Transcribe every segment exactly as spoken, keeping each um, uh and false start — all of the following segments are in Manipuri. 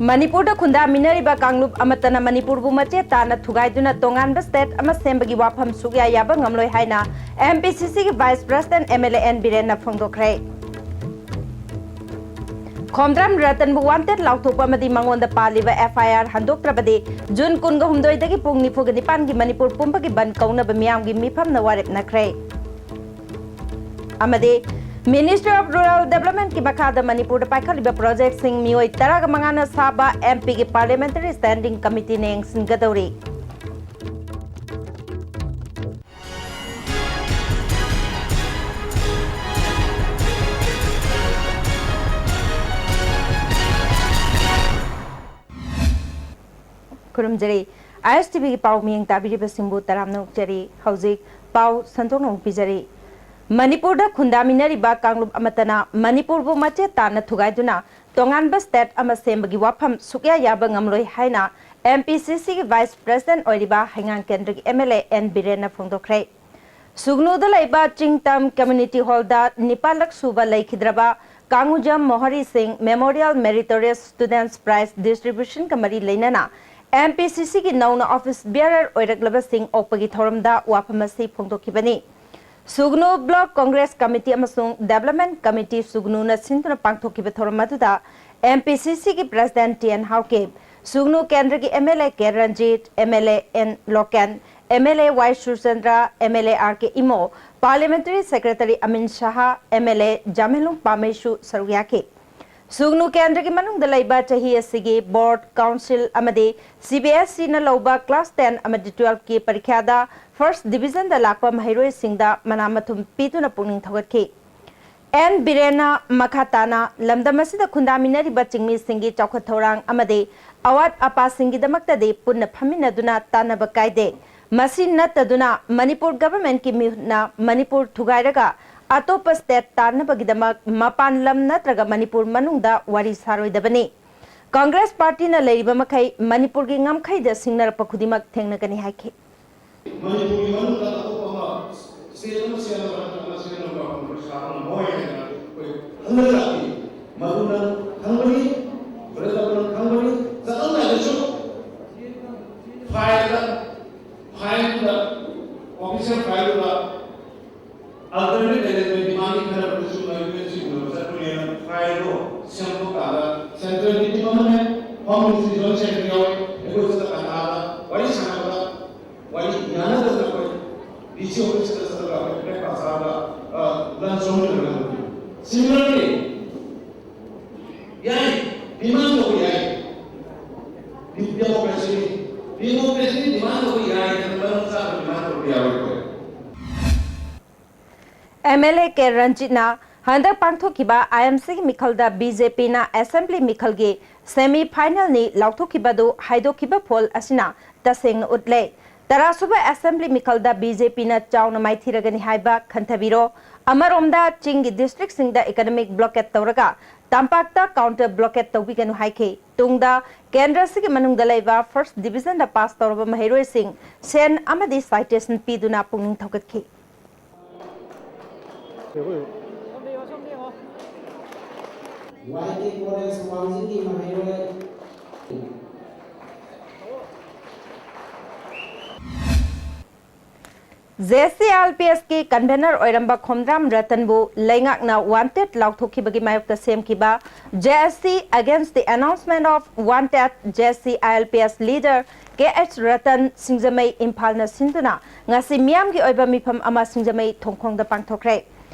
ꯃꯅꯤꯄꯨꯔꯗ ꯈꯨꯟꯗꯥꯃꯤꯟꯅꯔꯤꯕ ꯀꯥꯡꯂꯨꯞ ꯑꯃꯠꯇꯅ ꯃꯅꯤꯄꯨꯔꯕꯨ ꯃꯆꯦꯠ ꯇꯥꯅ ꯊꯨꯒꯥꯏꯗꯨꯅ ꯇꯣꯉꯥꯟꯕ ꯁ꯭ꯇꯦꯠ ꯑꯃ ꯁꯦꯝꯕꯒꯤ ꯋꯥꯐꯝ ꯁꯨꯛꯌꯥ ꯌꯥꯕ ꯉꯝꯂꯣꯏ ꯍꯥꯏꯅ ꯑꯦꯝ ꯄꯤ ꯁꯤ ꯁꯤꯒꯤ vice president M L A N ꯕꯤꯔꯦꯟꯅ ꯐꯣꯡꯗꯣꯛꯈ꯭ꯔꯦ꯫ ꯈꯣꯝꯗ꯭ꯔꯝ ꯔꯇꯟꯕꯨ ꯋꯥꯟꯇꯦꯗ ꯂꯥꯎꯊꯣꯛꯄ ꯑꯃꯗꯤ ꯃꯉꯣꯟꯗ ꯄꯥꯜꯂꯤꯕ ꯑꯦꯐ ꯑꯥꯏ ꯑꯥꯔ ꯍꯟꯗꯣꯛꯇ꯭ꯔꯕꯗꯤ ꯖꯨꯟ ꯀꯨꯟꯒ ꯍꯨꯝꯗꯣꯏꯗꯒꯤ ꯄꯨꯡ ꯅꯤꯐꯨꯒ ꯅꯤꯄꯥꯟꯒꯤ ꯃꯅꯤꯄꯨꯔ ꯄꯨꯝꯕꯒꯤ ꯕꯟꯗ ꯀꯧꯅꯕ ꯃꯤꯌꯥꯝꯒꯤ ꯃꯤꯐꯝꯅ ꯋꯥꯔꯦꯞꯅꯈ꯭ꯔꯦ꯫ ꯑꯃꯗꯤ Ministry of Rural Developmentꯀꯤ ꯃꯈꯥꯗ ꯃꯅꯤꯄꯨꯔꯗ ꯄꯥꯏꯈꯠꯂꯤꯕ ꯄ꯭ꯔꯣꯖꯦꯛꯁꯤꯡ ꯃꯤꯑꯣꯏ ꯇꯔꯥꯒ ꯃꯉꯥꯅ ꯁꯥꯕ ꯑꯦꯝ ꯄꯤꯒꯤ Parliamentary Standing Committeeꯅ ꯌꯦꯡꯁꯤꯟꯒꯗꯧꯔꯤ꯫ ꯈꯨꯔꯨꯝꯖꯔꯤ꯫ ꯑꯥꯏ ꯑꯦꯁ ꯇꯤ ꯚꯤꯒꯤ ꯄꯥꯎ ꯃꯤꯌꯦꯡ ꯇꯥꯕꯤꯔꯤꯕꯁꯤꯡꯕꯨ ꯇꯔꯥꯝꯅ ꯑꯣꯛꯆꯔꯤ꯫ ꯍꯧꯖꯤꯛ ꯄꯥꯎ ꯁꯟꯗꯣꯛꯅ ꯑꯃꯨꯛ ꯄꯤꯖꯔꯤ꯫ ꯃꯅꯤꯄꯨꯔꯗ ꯈꯨꯟꯗꯥꯃꯤꯟꯅꯔꯤꯕ ꯀꯥꯡꯂꯨꯞ ꯑꯃꯠꯇꯅ ꯃꯅꯤꯄꯨꯔꯕꯨ ꯃꯆꯦꯠ ꯇꯥꯅ ꯊꯨꯒꯥꯏꯗꯨꯅ ꯇꯣꯉꯥꯟꯕ ꯁ꯭ꯇꯦꯠ ꯑꯃ ꯁꯦꯝꯕꯒꯤ ꯋꯥꯐꯝ ꯁꯨꯛꯌꯥ ꯌꯥꯕ ꯉꯝꯂꯣꯏ ꯍꯥꯏꯅ ꯑꯦꯝ ꯄꯤ ꯁꯤ ꯁꯤꯒꯤ ꯚꯥꯏꯁ ꯄ꯭ꯔꯁꯤꯗꯦꯟꯠ ꯑꯣꯏꯔꯤꯕ ꯍꯩꯉꯥꯡ ꯀꯦꯟꯗ꯭ꯔꯒꯤ ꯑꯦꯝ ꯑꯦꯜ ꯑꯦ ꯑꯦꯟ ꯕꯤꯔꯦꯟꯅ ꯐꯣꯡꯗꯣꯛꯈ꯭ꯔꯦ꯫ ꯁꯨꯒꯅꯨꯗ ꯂꯩꯕ ꯆꯤꯡꯇꯝ ꯀꯝꯃ꯭ꯌꯨꯅꯤꯇꯤ ꯍꯣꯜꯗ ꯅꯤꯄꯥꯜꯂꯛ ꯁꯨꯕ ꯂꯩꯈꯤꯗ꯭ꯔꯕ ꯀꯥꯡꯉꯨꯖꯝ ꯃꯣꯍꯔꯤ ꯁꯤꯡ Memorial Meritorious Students Prize Distributionꯒ ꯃꯔꯤ ꯂꯩꯅꯅ ꯑꯦꯝ ꯄꯤ ꯁꯤ ꯁꯤꯒꯤ ꯅꯧꯅ ꯑꯣꯐꯤꯁ ꯕꯤꯌꯔꯔ ꯑꯣꯏꯔꯛꯂꯕꯁꯤꯡ ꯑꯣꯛꯄꯒꯤ ꯊꯧꯔꯝꯗ ꯋꯥꯐꯝ ꯑꯁꯤ ꯐꯣꯡꯗꯣꯛꯈꯤꯕꯅꯤ꯫ ꯁꯨꯒꯅꯨ ꯕ꯭ꯂꯣꯛ ꯀꯣꯡꯒ꯭ꯔꯦꯁ ꯀꯃꯤꯇꯤ ꯑꯃꯁꯨꯡ ꯗꯦꯕꯂꯞꯃꯦꯟꯠ ꯀꯃꯤꯇꯤ ꯁꯨꯒꯅꯨꯅ ꯁꯤꯟꯗꯨꯅ ꯄꯥꯡꯊꯣꯛꯈꯤꯕ ꯊꯧꯔꯝ ꯑꯗꯨꯗ ꯑꯦꯝ ꯄꯤ ꯁꯤ ꯁꯤꯒꯤ president T N Haokip, Sugnu ꯀꯦꯟꯗ꯭ꯔꯒꯤ M L A K Ranjit, M L A N Loken, M L A Y Surchandra, M L A R K Imo, Parliamentary Secretary Amin Shah, M L A ꯖꯥꯃꯦꯂꯨꯡ ꯄꯥꯃꯩꯁꯨ ꯁꯔꯨꯛ ꯌꯥꯈꯤ꯫ ꯁꯨꯒꯅꯨ ꯀꯦꯟꯗ꯭ꯔꯒꯤ ꯃꯅꯨꯡꯗ ꯂꯩꯕ ꯆꯍꯤ ꯑꯁꯤꯒꯤ ꯕꯣꯔꯗ, ꯀꯥꯎꯟꯁꯤꯜ ꯑꯃꯗꯤ ꯁꯤ ꯕꯤ ꯑꯦꯁ ꯏꯅ ꯂꯧꯕ ꯀ꯭ꯂꯥꯁ ꯇꯦꯟ ꯑꯃꯗꯤ ꯇꯨꯋꯦꯜꯐꯀꯤ ꯄꯔꯤꯈ꯭ꯌꯥꯗ ꯐꯥꯔꯁ ꯗꯤꯕꯤꯖꯟꯗ ꯂꯥꯛꯄ ꯃꯍꯩꯔꯣꯏꯁꯤꯡꯗ ꯃꯅꯥ ꯃꯊꯨꯝ ꯄꯤꯗꯨꯅ ꯄꯨꯛꯅꯤꯡ ꯊꯧꯒꯠꯈꯤ꯫ ꯑꯦꯟ ꯕꯤꯔꯦꯟꯅ ꯃꯈꯥ ꯇꯥꯅ ꯂꯝꯗꯝ ꯑꯁꯤꯗ ꯈꯨꯟꯗꯥꯃꯤꯟꯅꯔꯤꯕ ꯆꯤꯡꯃꯤꯁꯤꯡꯒꯤ ꯆꯥꯎꯈꯠ ꯊꯧꯔꯥꯡ ꯑꯃꯗꯤ ꯑꯋꯥꯠ ꯑꯄꯥꯁꯤꯡꯒꯤꯗꯃꯛꯇꯗꯤ ꯄꯨꯟꯅ ꯐꯝꯃꯤꯟꯅꯗꯨꯅ ꯇꯥꯟꯅꯕ ꯀꯥꯏꯗꯦ꯫ ꯃꯁꯤ ꯅꯠꯇꯗꯨꯅ ꯃꯅꯤꯄꯨꯔ ꯒꯚꯔꯟꯃꯦꯟꯠꯀꯤ ꯃꯤꯍꯨꯠꯅ ꯃꯅꯤꯄꯨꯔ ꯊꯨꯒꯥꯏꯔꯒ ꯑꯇꯣꯞꯄ ꯁ꯭ꯇꯦꯠ ꯇꯥꯟꯅꯕꯒꯤꯗꯃꯛ ꯃꯄꯥꯟ ꯂꯝ ꯅꯠꯇ꯭ꯔꯒ ꯃꯅꯤꯄꯨꯔ ꯃꯅꯨꯡꯗ ꯋꯥꯔꯤ ꯁꯥꯔꯣꯏꯗꯕꯅꯤ꯫ ꯀꯪꯒ꯭ꯔꯦꯁ ꯄꯥꯔꯇꯤꯅ ꯂꯩꯔꯤꯕ ꯃꯈꯩ ꯃꯅꯤꯄꯨꯔꯒꯤ ꯉꯝꯈꯩꯗ ꯁꯤꯡꯅꯔꯛꯄ ꯈꯨꯗꯤꯡꯃꯛ ꯊꯦꯡꯅꯒꯅꯤ ꯍꯥꯏꯈꯤ꯫ ꯃꯅꯤꯄꯨꯔꯒꯤ ꯃꯅꯨꯡꯗ ꯑꯇꯣꯞꯄ ꯑꯃ ꯁ꯭ꯇꯦꯠ ꯑꯃ ꯁꯦꯝꯂꯒ ꯅꯠꯇ꯭ꯔꯒ ꯑꯃ ꯁꯦꯝꯂꯒ ꯀꯪꯒ꯭ꯔꯦꯁ ꯁꯥꯕ ꯉꯝꯃꯣꯏ ꯍꯥꯏꯅ ꯑꯩꯈꯣꯏ ꯈꯪꯅ ꯂꯥꯛꯏ꯫ ꯃꯗꯨ ꯅꯪ ꯈꯪꯕꯅꯤ, ꯕ꯭ꯔꯗꯔ, ꯅꯪ ꯈꯪꯕꯅꯤ꯫ ꯖꯣꯏꯟ ꯁꯦꯀ꯭ꯔꯦꯇꯔꯤ ꯌꯥꯎꯋꯤ꯫ ꯑꯩꯈꯣꯏ ꯆꯠꯂꯀꯥꯟꯗ ꯋꯥꯔꯤ ꯁꯥꯟꯅꯕꯗ, ꯋꯥꯔꯤ ꯌꯥꯅꯗꯗꯅ ꯑꯩꯈꯣꯏ ꯗꯤ ꯁꯤ ꯑꯣꯐꯤꯁꯇ ꯆꯠꯂꯒ ꯑꯩꯈꯣꯏ ꯕ꯭ꯔꯦꯛꯐꯥꯁ ꯆꯥꯔꯒ, ꯑ, ꯂꯟꯆ ꯂꯧꯃꯤꯟꯅꯔꯒ ꯂꯩ꯫ ꯁꯤꯃꯤꯂꯔꯂꯤ, ꯌꯥꯏ, ꯗꯤꯃꯥꯟ ꯇꯧꯕ ꯌꯥꯏ꯫ ꯗꯤ-, ꯗꯦꯃꯣꯀ꯭ꯔꯦꯁꯤꯅꯤ꯫ ꯗꯦꯃꯣꯀ꯭ꯔꯦꯁꯤꯅꯤ, ꯗꯤꯃꯥꯟ ꯇꯧꯕ ꯌꯥꯏ ꯍꯥꯏꯅ ꯃꯔꯝ ꯆꯥꯗꯅ ꯗꯤꯃꯥꯟ ꯇꯧꯕ ꯌꯥꯔꯣꯏ ꯑꯩꯈꯣꯏ꯫ ꯑꯦꯝ ꯑꯦꯜ ꯑꯦ ꯀꯦ ꯔꯟꯖꯤꯠꯅ ꯍꯟꯗꯛ ꯄꯥꯡꯊꯣꯛꯈꯤꯕ ꯑꯥꯏ ꯑꯦꯝ ꯁꯤꯒꯤ ꯃꯤꯈꯜꯗ ꯕꯤ ꯖꯦ ꯄꯤꯅ ꯑꯦꯁꯦꯝꯕ꯭ꯂꯤ ꯃꯤꯈꯜꯒꯤ ꯁꯦꯃꯤ ꯐꯥꯏꯅꯦꯜꯅꯤ ꯂꯥꯎꯊꯣꯛꯈꯤꯕꯗꯨ ꯍꯥꯏꯗꯣꯛꯈꯤꯕ ꯄꯣꯜ ꯑꯁꯤꯅ ꯇꯁꯦꯡꯅ ꯎꯠꯂꯦ꯫ ꯇꯔꯥꯁꯨꯕ ꯑꯦꯁꯦꯝꯕ꯭ꯂꯤ ꯃꯤꯈꯜꯗ ꯕꯤ ꯖꯦ ꯄꯤꯅ ꯆꯥꯎꯅ ꯃꯥꯏꯊꯤꯔꯒꯅꯤ ꯍꯥꯏꯕ ꯈꯟꯊꯕꯤꯔꯣ꯫ ꯑꯃꯔꯣꯝꯗ ꯆꯤꯡꯒꯤ ꯗꯤꯁꯇ꯭ꯔꯤꯛꯁꯤꯡꯗ ꯏꯀꯅꯣꯃꯤꯛ ꯕ꯭ꯂꯣꯀꯦꯠ ꯇꯧꯔꯒ ꯇꯝꯄꯥꯛꯇ ꯀꯥꯎꯟꯇꯔ ꯕ꯭ꯂꯣꯀꯦꯠ ꯇꯧꯕꯤꯒꯅꯨ ꯍꯥꯏꯈꯤ꯫ ꯇꯨꯡꯗ ꯀꯦꯟꯗ꯭ꯔꯁꯤꯒꯤ ꯃꯅꯨꯡꯗ ꯂꯩꯕ ꯐꯥꯔꯁ ꯗꯤꯕꯤꯖꯟꯗ ꯄꯥꯁ ꯇꯧꯔꯕ ꯃꯍꯩꯔꯣꯏꯁꯤꯡ ꯁꯦꯟ ꯑꯃꯗꯤ ꯁꯥꯏꯇꯦꯁꯟ ꯄꯤꯗꯨꯅ ꯄꯨꯛꯅꯤꯡ ꯊꯧꯒꯠꯈꯤ꯫ ꯋꯥꯏ ꯀꯦ ꯀꯣꯂꯦꯖ ꯋꯥꯡꯖꯤꯡꯒꯤ ꯃꯍꯩꯔꯣꯏ꯫ J C I L P ꯑꯦꯁꯀꯤ convener ꯑꯣꯏꯔꯝꯕ ꯈꯣꯝꯗ꯭ꯔꯥꯝ ꯔꯇꯟꯕꯨ ꯂꯩꯉꯥꯛꯅ ꯋꯥꯟꯇꯦꯗ ꯂꯥꯎꯊꯣꯛꯈꯤꯕꯒꯤ ꯃꯥꯌꯣꯛꯇ ꯁꯦꯝꯈꯤꯕ J S C Against the Announcement of Wanted J C I L P S Leader K H Ratan ꯁꯤꯡꯖꯃꯩ ꯏꯝꯐꯥꯜꯅ ꯁꯤꯟꯗꯨꯅ ꯉꯁꯤ ꯃꯤꯌꯥꯝꯒꯤ ꯑꯣꯏꯕ ꯃꯤꯐꯝ ꯑꯃ ꯁꯤꯡꯖꯃꯩ ꯊꯣꯡꯈꯣꯡꯗ ꯄꯥꯡꯊꯣꯛꯈ꯭ꯔꯦ꯫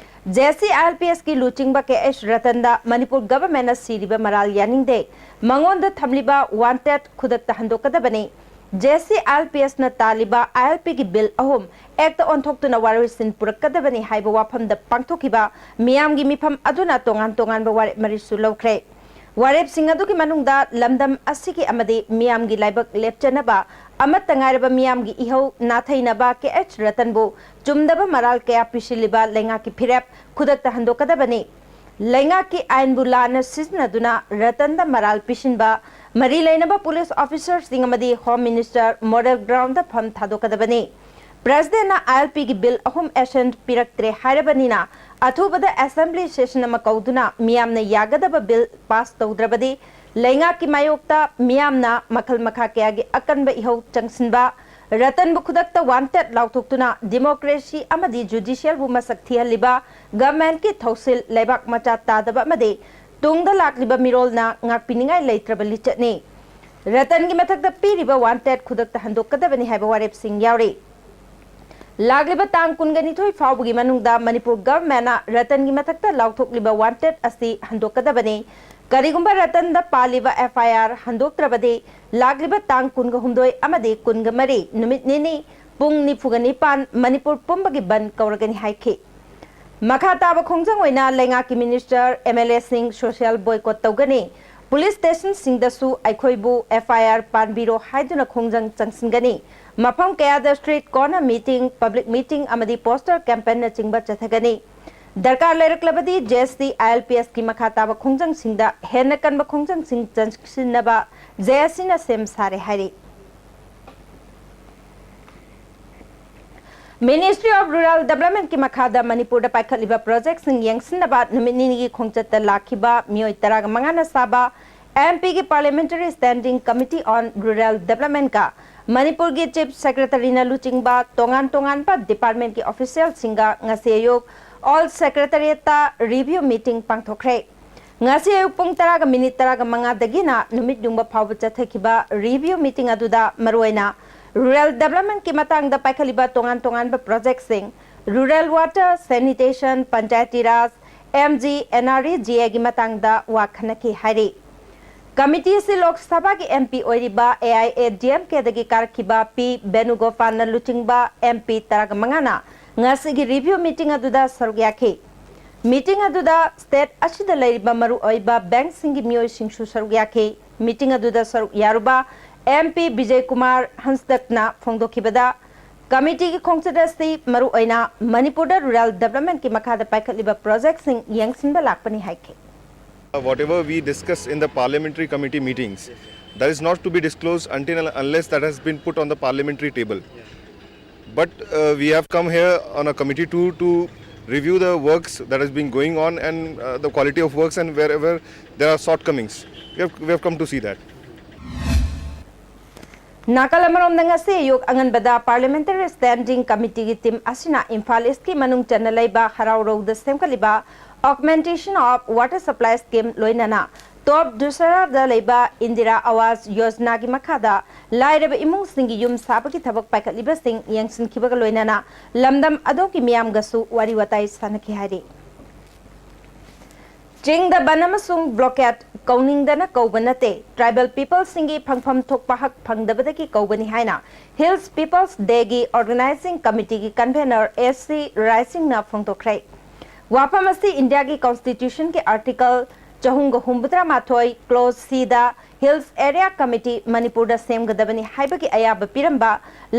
J C I L P S ꯀꯤ ꯂꯨꯆꯤꯡꯕ K H ꯔꯇꯟꯗ ꯃꯅꯤꯄꯨꯔ ꯒꯚꯔꯟꯃꯦꯟꯠꯅ ꯁꯤꯔꯤꯕ ꯃꯔꯥꯜ ꯌꯥꯅꯤꯡꯗꯦ, ꯃꯉꯣꯟꯗ ꯊꯝꯂꯤꯕ ꯋꯥꯟꯇꯦꯗ ꯈꯨꯗꯛꯇ ꯍꯟꯗꯣꯛꯀꯗꯕꯅꯤ, J C I L P S ꯅ ꯇꯥꯜꯂꯤꯕ I L P ꯒꯤ ꯕꯤꯜ ꯑꯍꯨꯝ ꯑꯦꯛꯇ ꯑꯣꯟꯊꯣꯛꯇꯨꯅ ꯋꯥꯔꯣꯏꯁꯤꯟ ꯄꯨꯔꯛꯀꯗꯕꯅꯤ ꯍꯥꯏꯕ ꯋꯥꯐꯝꯗ ꯄꯥꯡꯊꯣꯛꯈꯤꯕ ꯃꯤꯌꯥꯝꯒꯤ ꯃꯤꯐꯝ ꯑꯗꯨꯅ ꯇꯣꯉꯥꯟ ꯇꯣꯉꯥꯟꯕ ꯋꯥꯔꯦꯞ ꯃꯔꯤꯁꯨ ꯂꯧꯈ꯭ꯔꯦ꯫ ꯋꯥꯔꯦꯞꯁꯤꯡ ꯑꯗꯨꯒꯤ ꯃꯅꯨꯡꯗ ꯂꯝꯗꯝ ꯑꯁꯤꯒꯤ ꯑꯃꯗꯤ ꯃꯤꯌꯥꯝꯒꯤ ꯂꯥꯏꯕꯛ ꯂꯦꯞꯆꯅꯕ ꯑꯃꯠꯇ ꯉꯥꯏꯔꯕ ꯃꯤꯌꯥꯝꯒꯤ ꯏꯍꯧ ꯅꯥꯊꯩꯅꯕ K H ꯔꯇꯟꯕꯨ ꯆꯨꯝꯗꯕ ꯃꯔꯥꯜ ꯀꯌꯥ ꯄꯤꯁꯤꯜꯂꯤꯕ ꯂꯩꯉꯥꯛꯀꯤ ꯐꯤꯔꯦꯞ ꯈꯨꯗꯛꯇ ꯍꯟꯗꯣꯛꯀꯗꯕꯅꯤ꯫ ꯂꯩꯉꯥꯛꯀꯤ ꯑꯥꯏꯟꯕꯨ ꯂꯥꯟꯅ ꯁꯤꯖꯤꯟꯅꯗꯨꯅ ꯔꯇꯟꯗ ꯃꯔꯥꯜ ꯄꯤꯁꯤꯟꯕ ꯃꯔꯤ ꯂꯩꯅꯕ ꯄꯨꯂꯤꯁ ꯑꯣꯐꯤꯁꯔꯁꯤꯡ ꯑꯃꯗꯤ ꯍꯣꯝ ꯃꯤꯅꯤꯁꯇꯔ ꯃꯣꯗꯦꯜ ꯒ꯭ꯔꯥꯎꯟꯗ ꯐꯝ ꯊꯥꯗꯣꯛꯀꯗꯕꯅꯤ꯫ ꯄ꯭ꯔꯦꯁꯤꯗꯦꯟꯠꯅ I L P ꯒꯤ ꯕꯤꯜ ꯑꯍꯨꯝ ꯑꯦꯁꯦꯟꯠ ꯄꯤꯔꯛꯇ꯭ꯔꯦ ꯍꯥꯏꯔꯕꯅꯤꯅ ꯑꯊꯨꯕꯗ ꯑꯦꯁꯦꯝꯕ꯭ꯂꯤ ꯁꯦꯁꯟ ꯑꯃ ꯀꯧꯗꯨꯅ ꯃꯤꯌꯥꯝꯅ ꯌꯥꯒꯗꯕ ꯕꯤꯜ ꯄꯥꯁ ꯇꯧꯗ꯭ꯔꯕꯗꯤ ꯂꯩꯉꯥꯛꯀꯤ ꯃꯥꯌꯣꯛꯇ ꯃꯤꯌꯥꯝꯅ ꯃꯈꯜ ꯃꯈꯥ ꯀꯌꯥꯒꯤ ꯑꯀꯟꯕ ꯏꯍꯧ ꯆꯪꯁꯤꯟꯕ, ꯔꯇꯟꯕꯨ ꯈꯨꯗꯛꯇ ꯋꯥꯟꯇꯦꯗ ꯂꯥꯎꯊꯣꯛꯇꯨꯅ ꯗꯤꯃꯣꯀ꯭ꯔꯦꯁꯤ ꯑꯃꯗꯤ ꯖꯨꯗꯤꯁꯤꯌꯦꯜꯕꯨ ꯃꯁꯛ ꯊꯤꯍꯜꯂꯤꯕ ꯒꯚꯔꯟꯃꯦꯟꯠꯀꯤ ꯊꯧꯁꯤꯜ ꯂꯩꯕꯥꯛ ꯃꯆꯥ ꯇꯥꯗꯕ ꯑꯃꯗꯤ ꯇꯨꯡꯗ ꯂꯥꯛꯂꯤꯕ ꯃꯤꯔꯣꯜꯅ ꯉꯥꯛꯄꯤꯅꯤꯡꯉꯥꯏ ꯂꯩꯇ꯭ꯔꯕ ꯂꯤꯆꯠꯅꯤ꯫ ꯔꯇꯟꯒꯤ ꯃꯊꯛꯇ ꯄꯤꯔꯤꯕ ꯋꯥꯟꯇꯦꯗ ꯈꯨꯗꯛꯇ ꯍꯟꯗꯣꯛꯀꯗꯕꯅꯤ ꯍꯥꯏꯕ ꯋꯥꯔꯦꯞꯁꯤꯡ ꯌꯥꯎꯔꯤ꯫ ꯂꯥꯛꯂꯤꯕ ꯇꯥꯡ ꯀꯨꯟꯒ ꯅꯤꯊꯣꯏ ꯐꯥꯎꯕꯒꯤ ꯃꯅꯨꯡꯗ ꯃꯅꯤꯄꯨꯔ ꯒꯚꯔꯟꯃꯦꯟꯠꯅ ꯔꯇꯟꯒꯤ ꯃꯊꯛꯇ ꯂꯥꯎꯊꯣꯛꯂꯤꯕ ꯋꯥꯟꯇꯦꯗ ꯑꯁꯤ ꯍꯟꯗꯣꯛꯀꯗꯕꯅꯤ꯫ ꯀꯔꯤꯒꯨꯝꯕ ꯔꯇꯟꯗ ꯄꯥꯜꯂꯤꯕ ꯑꯦꯐ ꯑꯥꯏ ꯑꯥꯔ ꯍꯟꯗꯣꯛꯇ꯭ꯔꯕꯗꯤ ꯂꯥꯛꯂꯤꯕ ꯇꯥꯡ ꯀꯨꯟꯒ ꯍꯨꯝꯗꯣꯏ ꯑꯃꯗꯤ ꯀꯨꯟꯒ ꯃꯔꯤ, ꯅꯨꯃꯤꯠ ꯅꯤꯅꯤ, ꯄꯨꯡ ꯅꯤꯐꯨꯒ ꯅꯤꯄꯥꯟ ꯃꯅꯤꯄꯨꯔ ꯄꯨꯝꯕꯒꯤ ꯕꯟꯗ ꯀꯧꯔꯒꯅꯤ ꯍꯥꯏꯈꯤ꯫ ꯃꯈꯥ ꯇꯥꯕ ꯈꯣꯡꯖꯪ ꯑꯣꯏꯅ ꯂꯩꯉꯥꯛꯀꯤ ꯃꯤꯅꯤꯁꯇꯔ, ꯑꯦꯝ ꯑꯦꯜ ꯑꯦꯁꯤꯡ ꯁꯣꯁꯤꯌꯦꯜ ꯕꯣꯏꯀꯣꯠ ꯇꯧꯒꯅꯤ꯫ ꯄꯨꯂꯤꯁ ꯁ꯭ꯇꯦꯁꯟꯁꯤꯡꯗꯁꯨ ꯑꯩꯈꯣꯏꯕꯨ ꯑꯦꯐ ꯑꯥꯏ ꯑꯥꯔ ꯄꯥꯟꯕꯤꯔꯣ ꯍꯥꯏꯗꯨꯅ ꯈꯣꯡꯖꯪ ꯆꯪꯁꯤꯟꯒꯅꯤ꯫ ꯃꯐꯝ ꯀꯌꯥꯗ street corner meeting, public meeting ꯑꯃꯗꯤ ꯄꯣꯁꯇꯔ ꯀꯦꯝꯄꯦꯟꯅꯆꯤꯡꯕ ꯆꯠꯊꯒꯅꯤ꯫ ꯗꯔꯀꯥꯔ ꯂꯩꯔꯛꯂꯕꯗꯤ ꯖꯦ ꯑꯦꯁ ꯇꯤ ꯑꯥꯏ ꯑꯦꯜ ꯄꯤ ꯑꯦꯁꯀꯤ ꯃꯈꯥ ꯇꯥꯕ ꯈꯣꯡꯖꯪꯁꯤꯡꯗ ꯍꯦꯟꯅ ꯀꯟꯕ ꯈꯣꯡꯖꯪꯁꯤꯡ ꯆꯪꯁꯤꯟꯅꯕ ꯖꯦ ꯑꯦꯁ ꯁꯤꯅ ꯁꯦꯝ ꯁꯥꯔꯦ ꯍꯥꯏꯔꯤ꯫ Ministry of Rural Developmentꯀꯤ ꯃꯈꯥꯗ ꯃꯅꯤꯄꯨꯔꯗ ꯄꯥꯏꯈꯠꯂꯤꯕ ꯄ꯭ꯔꯣꯖꯦꯛꯁꯤꯡ ꯌꯦꯡꯁꯤꯟꯅꯕ ꯅꯨꯃꯤꯠ ꯅꯤꯅꯤꯒꯤ ꯈꯣꯡꯆꯠꯇ ꯂꯥꯛꯈꯤꯕ ꯃꯤꯑꯣꯏ ꯇꯔꯥꯒ ꯃꯉꯥꯅ ꯁꯥꯕ ꯑꯦꯝ ꯄꯤꯒꯤ Parliamentary Standing Committee on Rural Developmentꯀ ꯃꯅꯤꯄꯨꯔꯒꯤ Chief Secretaryꯅ ꯂꯨꯆꯤꯡꯕ ꯇꯣꯉꯥꯟ ꯇꯣꯉꯥꯟꯕ departmentꯀꯤ officialꯁꯤꯡꯒ ꯉꯁꯤ ꯑꯌꯨꯛ Old Secretariatꯇ review meeting ꯄꯥꯡꯊꯣꯛꯈ꯭ꯔꯦ꯫ ꯉꯁꯤ ꯑꯌꯨꯛ ꯄꯨꯡ ꯇꯔꯥꯒ ꯃꯤꯅꯤꯠ ꯇꯔꯥꯒ ꯃꯉꯥꯗꯒꯤꯅ ꯅꯨꯃꯤꯠ ꯌꯨꯡꯕ ꯐꯥꯎꯕ ꯆꯠꯊꯈꯤꯕ review meeting ꯑꯗꯨꯗ ꯃꯔꯨꯑꯣꯏꯅ rural developmentꯀꯤ ꯃꯇꯥꯡꯗ ꯄꯥꯏꯈꯠꯂꯤꯕ ꯇꯣꯉꯥꯟ ꯇꯣꯉꯥꯟꯕ ꯄ꯭ꯔꯣꯖꯦꯛꯁꯤꯡ, rural water, sanitation, Panchayati Raj, M G, N R E G ꯑꯦꯒꯤ ꯃꯇꯥꯡꯗ ꯋꯥ ꯈꯟꯅꯈꯤ ꯍꯥꯏꯔꯤ꯫ ꯀꯃꯤꯇꯤ ꯑꯁꯤ ꯂꯣꯛ ꯁꯚꯥꯒꯤ ꯑꯦꯝ ꯄꯤ ꯑꯣꯏꯔꯤꯕ A I A D M ꯀꯦꯗꯒꯤ ꯀꯥꯔꯛꯈꯤꯕ ꯄꯤ ꯕꯦꯅꯨꯒꯣꯄꯥꯜꯅ ꯂꯨꯆꯤꯡꯕ ꯑꯦꯝ ꯄꯤ ꯇꯔꯥꯒ ꯃꯉꯥꯅ ꯉꯁꯤꯒꯤ review meeting ꯑꯗꯨꯗ ꯁꯔꯨꯛ ꯌꯥꯈꯤ꯫ Meeting ꯑꯗꯨꯗ state ꯑꯁꯤꯗ ꯂꯩꯔꯤꯕ ꯃꯔꯨꯑꯣꯏꯕ bankꯁꯤꯡꯒꯤ ꯃꯤꯑꯣꯏꯁꯤꯡꯁꯨ ꯁꯔꯨꯛ ꯌꯥꯈꯤ꯫ Meeting ꯑꯗꯨꯗ ꯁꯔꯨꯛ ꯌꯥꯔꯨꯕ ꯑꯦꯝ ꯄꯤ ꯕꯤꯖꯌ ꯀꯨꯃꯥꯔ ꯍꯟꯁꯗꯛꯅ ꯐꯣꯡꯗꯣꯛꯈꯤꯕꯗ, ꯀꯃꯤꯇꯤꯒꯤ ꯈꯣꯡꯆꯠ ꯑꯁꯤ ꯃꯔꯨꯑꯣꯏꯅ ꯃꯅꯤꯄꯨꯔꯗ rural developmentꯀꯤ ꯃꯈꯥꯗ ꯄꯥꯏꯈꯠꯂꯤꯕ projectꯁꯤꯡ ꯌꯦꯡꯁꯤꯟꯕ ꯂꯥꯛꯄꯅꯤ ꯍꯥꯏꯈꯤ꯫ Whatever we discuss in the parliamentary committee meetings, that is not to be discllosed until and unless that has been put on the parliamentary table. But uh, we have come here on a committee tour to review the works that has been going on and uh, the quality of works and wherever there are shortcomings. We have, we have come to see that. ꯅꯥꯀꯜ ꯑꯃꯔꯣꯝꯗ ꯉꯁꯤ ꯑꯌꯨꯛ ꯑꯉꯟꯕꯗ Parliamentary Standing Committeeꯒꯤ team ꯑꯁꯤꯅ ꯏꯝꯐꯥꯜ Eastꯀꯤ ꯃꯅꯨꯡ ꯆꯟꯅ ꯂꯩꯕ ꯍꯔꯥꯎꯔꯧꯗ ꯁꯦꯝꯒꯠꯂꯤꯕ Augmentation of Water Supply Scheme ꯂꯣꯏꯅꯅ ꯇꯣꯞ ꯗꯨꯁꯔꯥꯗ ꯂꯩꯕ ꯏꯟꯗꯤꯔꯥ ꯑꯋꯥꯖ ꯌꯣꯖꯅꯥꯒꯤ ꯃꯈꯥꯗ ꯂꯥꯏꯔꯕ ꯏꯃꯨꯡꯁꯤꯡꯒꯤ ꯌꯨꯝ ꯁꯥꯕꯒꯤ ꯊꯕꯛ ꯄꯥꯏꯈꯠꯂꯤꯕꯁꯤꯡ ꯌꯦꯡꯁꯤꯟꯈꯤꯕꯒ ꯂꯣꯏꯅꯅ ꯂꯝꯗꯝ ꯑꯗꯣꯝꯒꯤ ꯃꯤꯌꯥꯝꯒꯁꯨ ꯋꯥꯔꯤ ꯋꯥꯇꯥꯏ ꯁꯥꯟꯅꯈꯤ ꯍꯥꯏꯔꯤ꯫ ꯆꯤꯡꯗ ꯕꯟ ꯑꯃꯁꯨꯡ ꯕ꯭ꯂꯣꯀꯦꯠ ꯀꯧꯅꯤꯡꯗꯅ ꯀꯧꯕ ꯅꯠꯇꯦ, ꯇ꯭ꯔꯥꯏꯕꯦꯜ ꯄꯤꯄꯜꯁꯤꯡꯒꯤ ꯐꯪꯐꯝ ꯊꯣꯛꯄ ꯍꯛ ꯐꯪꯗꯕꯗꯒꯤ ꯀꯧꯕꯅꯤ ꯍꯥꯏꯅ ꯍꯤꯜꯁ ꯄꯤꯄꯜꯁ ꯗꯦꯒꯤ ꯑꯣꯔꯒꯅꯥꯏꯖꯤꯡ ꯀꯃꯤꯇꯤꯒꯤ ꯀꯟꯚꯦꯅꯔ ꯑꯦꯁ ꯁꯤ ꯔꯥꯏꯁꯤꯡꯅ ꯐꯣꯡꯗꯣꯛꯈ꯭ꯔꯦ꯫ ꯋꯥꯐꯝ ꯑꯁꯤ ꯏꯟꯗꯤꯌꯥꯒꯤ ꯀꯣꯟꯁꯇꯤꯇ꯭ꯌꯨꯁꯟꯒꯤ ꯑꯥꯔꯇꯤꯀꯜ ꯆꯍꯨꯝꯒ ꯍꯨꯝꯐꯨꯇꯔꯥ ꯃꯥꯊꯣꯏ ꯀ꯭ꯂꯣꯖ ꯁꯤꯗ ꯍꯤꯜꯁ ꯑꯦꯔꯤꯌꯥ ꯀꯃꯤꯇꯤ ꯃꯅꯤꯄꯨꯔꯗ ꯁꯦꯝꯒꯗꯕꯅꯤ ꯍꯥꯏꯕꯒꯤ ꯑꯌꯥꯕ ꯄꯤꯔꯝꯕ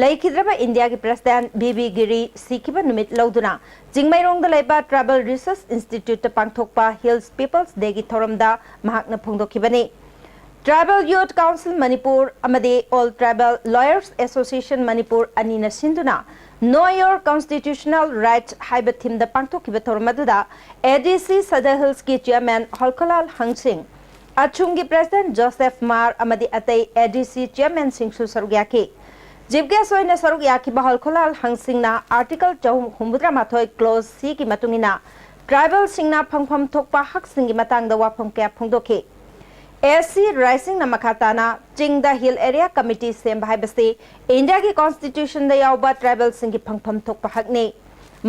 ꯂꯩꯈꯤꯗ꯭ꯔꯕ ꯏꯟꯗꯤꯌꯥꯒꯤ ꯄ꯭ꯔꯦꯁꯤꯗꯦꯟꯠ ꯕꯤ ꯕꯤ ꯒꯤꯔꯤ ꯁꯤꯈꯤꯕ ꯅꯨꯃꯤꯠ ꯂꯧꯗꯨꯅ ꯆꯤꯡꯃꯩꯔꯣꯡꯗ ꯂꯩꯕ ꯇ꯭ꯔꯥꯏꯕꯦꯜ ꯔꯤꯁꯔꯁ ꯏꯟꯁꯇꯤꯇ꯭ꯌꯨꯠꯇ ꯄꯥꯡꯊꯣꯛꯄ ꯍꯤꯜꯁ ꯄꯤꯄꯜꯁ ꯗꯦꯒꯤ ꯊꯧꯔꯝꯗ ꯃꯍꯥꯛꯅ ꯐꯣꯡꯗꯣꯛꯈꯤꯕꯅꯤ꯫ ꯇ꯭ꯔꯥꯏꯕꯦꯜ ꯌꯨꯊ ꯀꯥꯎꯟꯁꯤꯜ ꯃꯅꯤꯄꯨꯔ ꯑꯃꯗꯤ ꯑꯣꯜ ꯇ꯭ꯔꯥꯏꯕꯦꯜ ꯂꯣꯌꯔꯁ ꯑꯦꯁꯣꯁꯤꯌꯦꯁꯟ ꯃꯅꯤꯄꯨꯔ ꯑꯅꯤꯅ ꯁꯤꯟꯗꯨꯅ Know Your Constitutional Rights ꯍꯥꯏꯕ ꯊꯤꯝꯗ ꯄꯥꯡꯊꯣꯛꯈꯤꯕ ꯊꯧꯔꯝ ꯑꯗꯨꯗ ꯑꯦ ꯗꯤ ꯁꯤ ꯁꯗꯔ ꯍꯤꯜꯁꯀꯤ ꯆꯤꯌꯔꯃꯦꯟ ꯍꯣꯜꯈꯣꯂꯥꯜ ꯍꯪꯁꯤꯡ, ꯑꯆꯨꯝꯒꯤ ꯄ꯭ꯔꯦꯁꯤꯗꯦꯟꯠ ꯖꯣꯁꯦꯐ ꯃꯥꯔ ꯑꯃꯗꯤ ꯑꯇꯩ ꯑꯦ ꯗꯤ ꯁꯤ ꯆꯤꯌꯔꯃꯦꯟꯁꯤꯡꯁꯨ ꯁꯔꯨꯛ ꯌꯥꯈꯤ꯫ ꯆꯤꯐ ꯒꯦꯁ ꯑꯣꯏꯅ ꯁꯔꯨꯛ ꯌꯥꯈꯤꯕ ꯍꯣꯜꯈꯣꯂꯥꯜ ꯍꯪꯁꯤꯡꯅ ꯑꯥꯔꯇꯤꯀꯜ ꯆꯍꯨꯝ ꯍꯨꯝꯐꯨꯇꯔꯥ ꯃꯥꯊꯣꯏ ꯀ꯭ꯂꯣꯖ ꯁꯤꯒꯤ ꯃꯇꯨꯡ ꯏꯟꯅ ꯇ꯭ꯔꯥꯏꯕꯦꯜꯁꯤꯡꯅ ꯐꯪꯐꯝ ꯊꯣꯛꯄ ꯍꯛꯁꯤꯡꯒꯤ ꯃꯇꯥꯡꯗ ꯋꯥꯐꯝ ꯀꯌꯥ ꯐꯣꯡꯗꯣꯛꯈꯤ꯫ ꯑꯦꯁ ꯁꯤ ꯔꯥꯏꯁꯤꯡꯅ ꯃꯈꯥ ꯇꯥꯅ ꯆꯤꯡꯗ ꯍꯤꯜ ꯑꯦꯔꯤꯌꯥ ꯀꯃꯤꯇꯤ ꯁꯦꯝꯕ ꯍꯥꯏꯕꯁꯤ ꯏꯟꯗꯤꯌꯥꯒꯤ ꯀꯣꯟꯁꯇꯤꯇ꯭ꯌꯨꯁꯟꯗ ꯌꯥꯎꯕ ꯇ꯭ꯔꯥꯏꯕꯦꯜꯁꯤꯡꯒꯤ ꯐꯪꯐꯝ ꯊꯣꯛꯄ ꯍꯛꯅꯤ꯫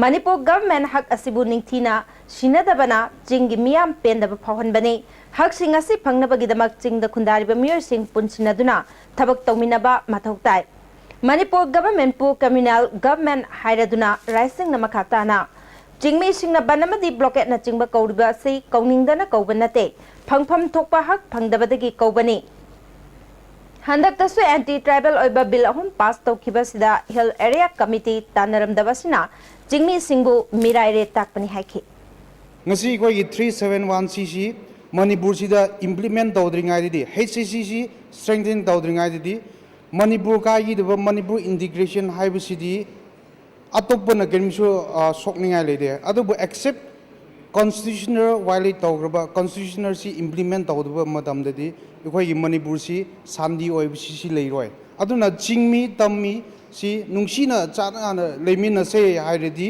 ꯃꯅꯤꯄꯨꯔ ꯒꯚꯔꯟꯃꯦꯟꯠ ꯍꯛ ꯑꯁꯤꯕꯨ ꯅꯤꯡꯊꯤꯅ ꯁꯤꯟꯅꯗꯕꯅ ꯆꯤꯡꯒꯤ ꯃꯤꯌꯥꯝ ꯄꯦꯟꯗꯕ ꯐꯥꯎꯍꯟꯕꯅꯤ꯫ ꯍꯛꯁꯤꯡ ꯑꯁꯤ ꯐꯪꯅꯕꯒꯤꯗꯃꯛ ꯆꯤꯡꯗ ꯈꯨꯟꯗꯥꯔꯤꯕ ꯃꯤꯑꯣꯏꯁꯤꯡ ꯄꯨꯟꯁꯤꯟꯅꯗꯨꯅ ꯊꯕꯛ ꯇꯧꯃꯤꯟꯅꯕ ꯃꯊꯧ ꯇꯥꯏ꯫ ꯃꯅꯤꯄꯨꯔ ꯒꯚꯔꯟꯃꯦꯟꯠꯄꯨ ꯀꯝꯃ꯭ꯌꯨꯅꯦꯜ ꯒꯚꯔꯟꯃꯦꯟꯠ ꯍꯥꯏꯔꯗꯨꯅ ꯔꯥꯏꯁꯤꯡꯅ ꯃꯈꯥ ꯇꯥꯅ ꯆꯤꯡꯃꯤꯁꯤꯡꯅ ꯕꯟ ꯑꯃꯗꯤ ꯕ꯭ꯂꯣꯀꯦꯠꯅꯆꯤꯡꯕ ꯀꯧꯔꯤꯕ ꯑꯁꯤ ꯀꯧꯅꯤꯡꯗꯅ ꯀꯧꯕ ꯅꯠꯇꯦ, ꯐꯪꯐꯝ ꯊꯣꯛꯄ ꯍꯛ ꯐꯪꯗꯕꯗꯒꯤ ꯀꯧꯕꯅꯤ꯫ ꯍꯟꯗꯛꯇꯁꯨ ꯑꯦꯟꯇꯤ ꯇ꯭ꯔꯥꯏꯕꯦꯜ ꯑꯣꯏꯕ ꯕꯤꯜ ꯑꯍꯨꯝ ꯄꯥꯁ ꯇꯧꯈꯤꯕꯁꯤꯗ ꯍꯤꯜ ꯑꯦꯔꯤꯌꯥ ꯀꯃꯤꯇꯤ ꯇꯥꯟꯅꯔꯝꯗꯕ ꯑꯁꯤꯅ ꯆꯤꯡꯃꯤꯁꯤꯡꯕꯨ ꯃꯤꯔꯥꯏꯔꯦ ꯇꯥꯛꯄꯅꯤ ꯍꯥꯏꯈꯤ꯫ ꯉꯁꯤ ꯑꯩꯈꯣꯏꯒꯤ ꯊ꯭ꯔꯤ ꯁꯚꯦꯟ ꯋꯥꯟ ꯁꯤꯁꯤ ꯃꯅꯤꯄꯨꯔꯁꯤꯗ ꯏꯝꯄ꯭ꯂꯤꯃꯦꯟ ꯇꯧꯗ꯭ꯔꯤꯉꯩꯗꯗꯤ, ꯍꯩꯆ ꯑꯦꯁ ꯁꯤꯁꯤ ꯁ꯭ꯇ꯭ꯔꯦꯡꯊꯦꯟ ꯇꯧꯗ꯭ꯔꯤꯉꯩꯗꯗꯤ ꯃꯅꯤꯄꯨꯔ ꯀꯥꯏꯒꯗꯕ, ꯃꯅꯤꯄꯨꯔ ꯏꯟꯇꯤꯒ꯭ꯔꯦꯁꯟ ꯍꯥꯏꯕꯁꯤꯗꯤ ꯑꯇꯣꯞꯄꯅ ꯀꯔꯤꯝꯁꯨ, ꯑ, ꯁꯣꯛꯅꯤꯡꯉꯥꯏ ꯂꯩꯇꯦ꯫ ꯑꯗꯨꯕꯨ ꯑꯦꯛꯁꯦꯞ ꯀꯣꯟꯁꯇꯤꯇ꯭ꯌꯨꯁꯅꯦꯜ ꯋꯥꯏꯑꯣꯂꯦꯠ ꯇꯧꯈ꯭ꯔꯕ, ꯀꯣꯟꯁꯇꯤꯇ꯭ꯌꯨꯁꯅꯦꯜꯁꯤ ꯏꯝꯄ꯭ꯂꯤꯃꯦꯟ ꯇꯧꯗꯕ ꯃꯇꯝꯗꯗꯤ ꯑꯩꯈꯣꯏꯒꯤ ꯃꯅꯤꯄꯨꯔꯁꯤ ꯁꯥꯟꯇꯤ ꯑꯣꯏꯕꯁꯤ ꯁꯤ ꯂꯩꯔꯣꯏ꯫ ꯑꯗꯨꯅ ꯆꯤꯡꯃꯤ ꯇꯝꯃꯤ ꯁꯤ ꯅꯨꯡꯁꯤꯅ ꯆꯥꯟꯅꯅ ꯂꯩꯃꯤꯟꯅꯁꯦ ꯍꯥꯏꯔꯗꯤ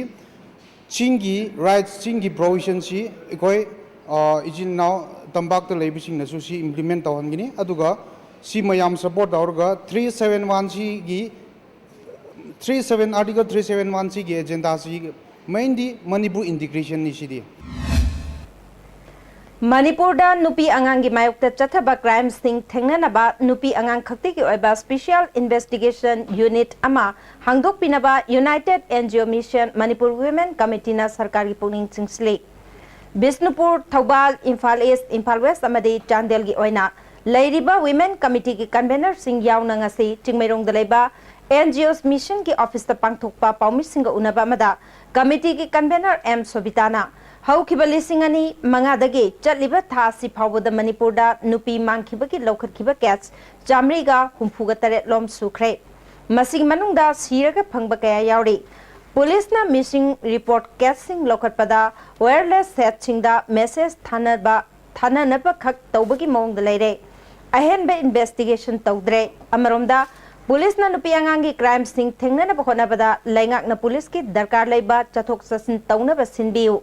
ꯆꯤꯡꯒꯤ ꯔꯥꯏꯠꯁ, ꯆꯤꯡꯒꯤ ꯄ꯭ꯔꯣꯚꯤꯖꯟꯁꯤ ꯑꯩꯈꯣꯏ, ꯑ, ꯏꯆꯤꯟ ꯏꯅꯥꯎ ꯇꯝꯄꯥꯛꯇ ꯂꯩꯕꯁꯤꯡꯅꯁꯨ ꯁꯤ implement ꯇꯧꯍꯟꯒꯅꯤ꯫ ꯑꯗꯨꯒ ꯁꯤ ꯃꯌꯥꯝ support ꯇꯧꯔꯒ three seven one C ꯒꯤ three seven, Article three seven one C ꯒꯤ agendaꯁꯤ mainly ꯃꯅꯤꯄꯨꯔ integrationꯅꯤ ꯁꯤꯗꯤ꯫ ꯃꯅꯤꯄꯨꯔꯗ ꯅꯨꯄꯤ ꯑꯉꯥꯡꯒꯤ ꯃꯥꯌꯣꯛꯇ ꯆꯠꯊꯕ crimeꯁꯤꯡ ꯊꯦꯡꯅꯅꯕ ꯅꯨꯄꯤ ꯑꯉꯥꯡ ꯈꯛꯇꯒꯤ ꯑꯣꯏꯕ special investigation unit ꯑꯃ ꯍꯥꯡꯗꯣꯛꯄꯤꯅꯕ United NGO Mission Manipur Women Committeeꯅ ꯁꯔꯀꯥꯔꯒꯤ ꯄꯨꯛꯅꯤꯡ ꯆꯤꯡꯁꯤꯜꯂꯤ꯫ ꯕꯤꯁꯅꯨꯄꯨꯔ, ꯊꯧꯕꯥꯜ, ꯏꯝꯐꯥꯜ ꯏꯁ꯭ꯠ, ꯏꯝꯐꯥꯜ ꯋꯦꯁ꯭ꯠ ꯑꯃꯗꯤ ꯆꯥꯟꯗꯦꯜꯒꯤ ꯑꯣꯏꯅ ꯂꯩꯔꯤꯕ Women Committeeꯒꯤ convenerꯁꯤꯡ ꯌꯥꯎꯅ ꯉꯁꯤ ꯆꯤꯡꯃꯩꯔꯣꯡꯗ ꯂꯩꯕ NGOs Missionꯒꯤ officeꯇ ꯄꯥꯡꯊꯣꯛꯄ ꯄꯥꯎꯃꯤꯁꯤꯡꯒ ꯎꯅꯕ ꯑꯃꯗ committeeꯒꯤ convener ꯑꯦꯝ ꯁꯣꯕꯤꯇꯥꯅ ꯍꯧꯈꯤꯕ ꯂꯤꯁꯤꯡ ꯑꯅꯤ ꯃꯉꯥꯗꯒꯤ ꯆꯠꯂꯤꯕ ꯊꯥ ꯑꯁꯤ ꯐꯥꯎꯕꯗ ꯃꯅꯤꯄꯨꯔꯗ ꯅꯨꯄꯤ ꯃꯥꯡꯈꯤꯕꯒꯤ ꯂꯧꯈꯠꯈꯤꯕ case ꯆꯥꯃꯔꯤꯒ ꯍꯨꯝꯐꯨꯒ ꯇꯔꯦꯠ ꯂꯣꯝ ꯁꯨꯈ꯭ꯔꯦ꯫ ꯃꯁꯤꯒꯤ ꯃꯅꯨꯡꯗ ꯁꯤꯔꯒ ꯐꯪꯕ ꯀꯌꯥ ꯌꯥꯎꯔꯤ꯫ ꯄꯨꯂꯤꯁꯅ missing report caseꯁꯤꯡ ꯂꯧꯈꯠꯄꯗ wireless setꯁꯤꯡꯗ message ꯊꯥꯅꯕ ꯊꯥꯅꯅꯕ ꯈꯛ ꯇꯧꯕꯒꯤ ꯃꯑꯣꯡꯗ ꯂꯩꯔꯦ꯫ ꯑꯍꯦꯟꯕ investigation ꯇꯧꯗ꯭ꯔꯦ꯫ ꯑꯃꯔꯣꯝꯗ, ꯄꯨꯂꯤꯁꯅ ꯅꯨꯄꯤ ꯑꯉꯥꯡꯒꯤ crimeꯁꯤꯡ ꯊꯦꯡꯅꯅꯕ ꯍꯣꯠꯅꯕꯗ ꯂꯩꯉꯥꯛꯅ ꯄꯨꯂꯤꯁꯀꯤ ꯗꯔꯀꯥꯔ ꯂꯩꯕ ꯆꯠꯊꯣꯛ ꯆꯠꯁꯤꯟ ꯇꯧꯅꯕ ꯁꯤꯟꯕꯤꯌꯨ꯫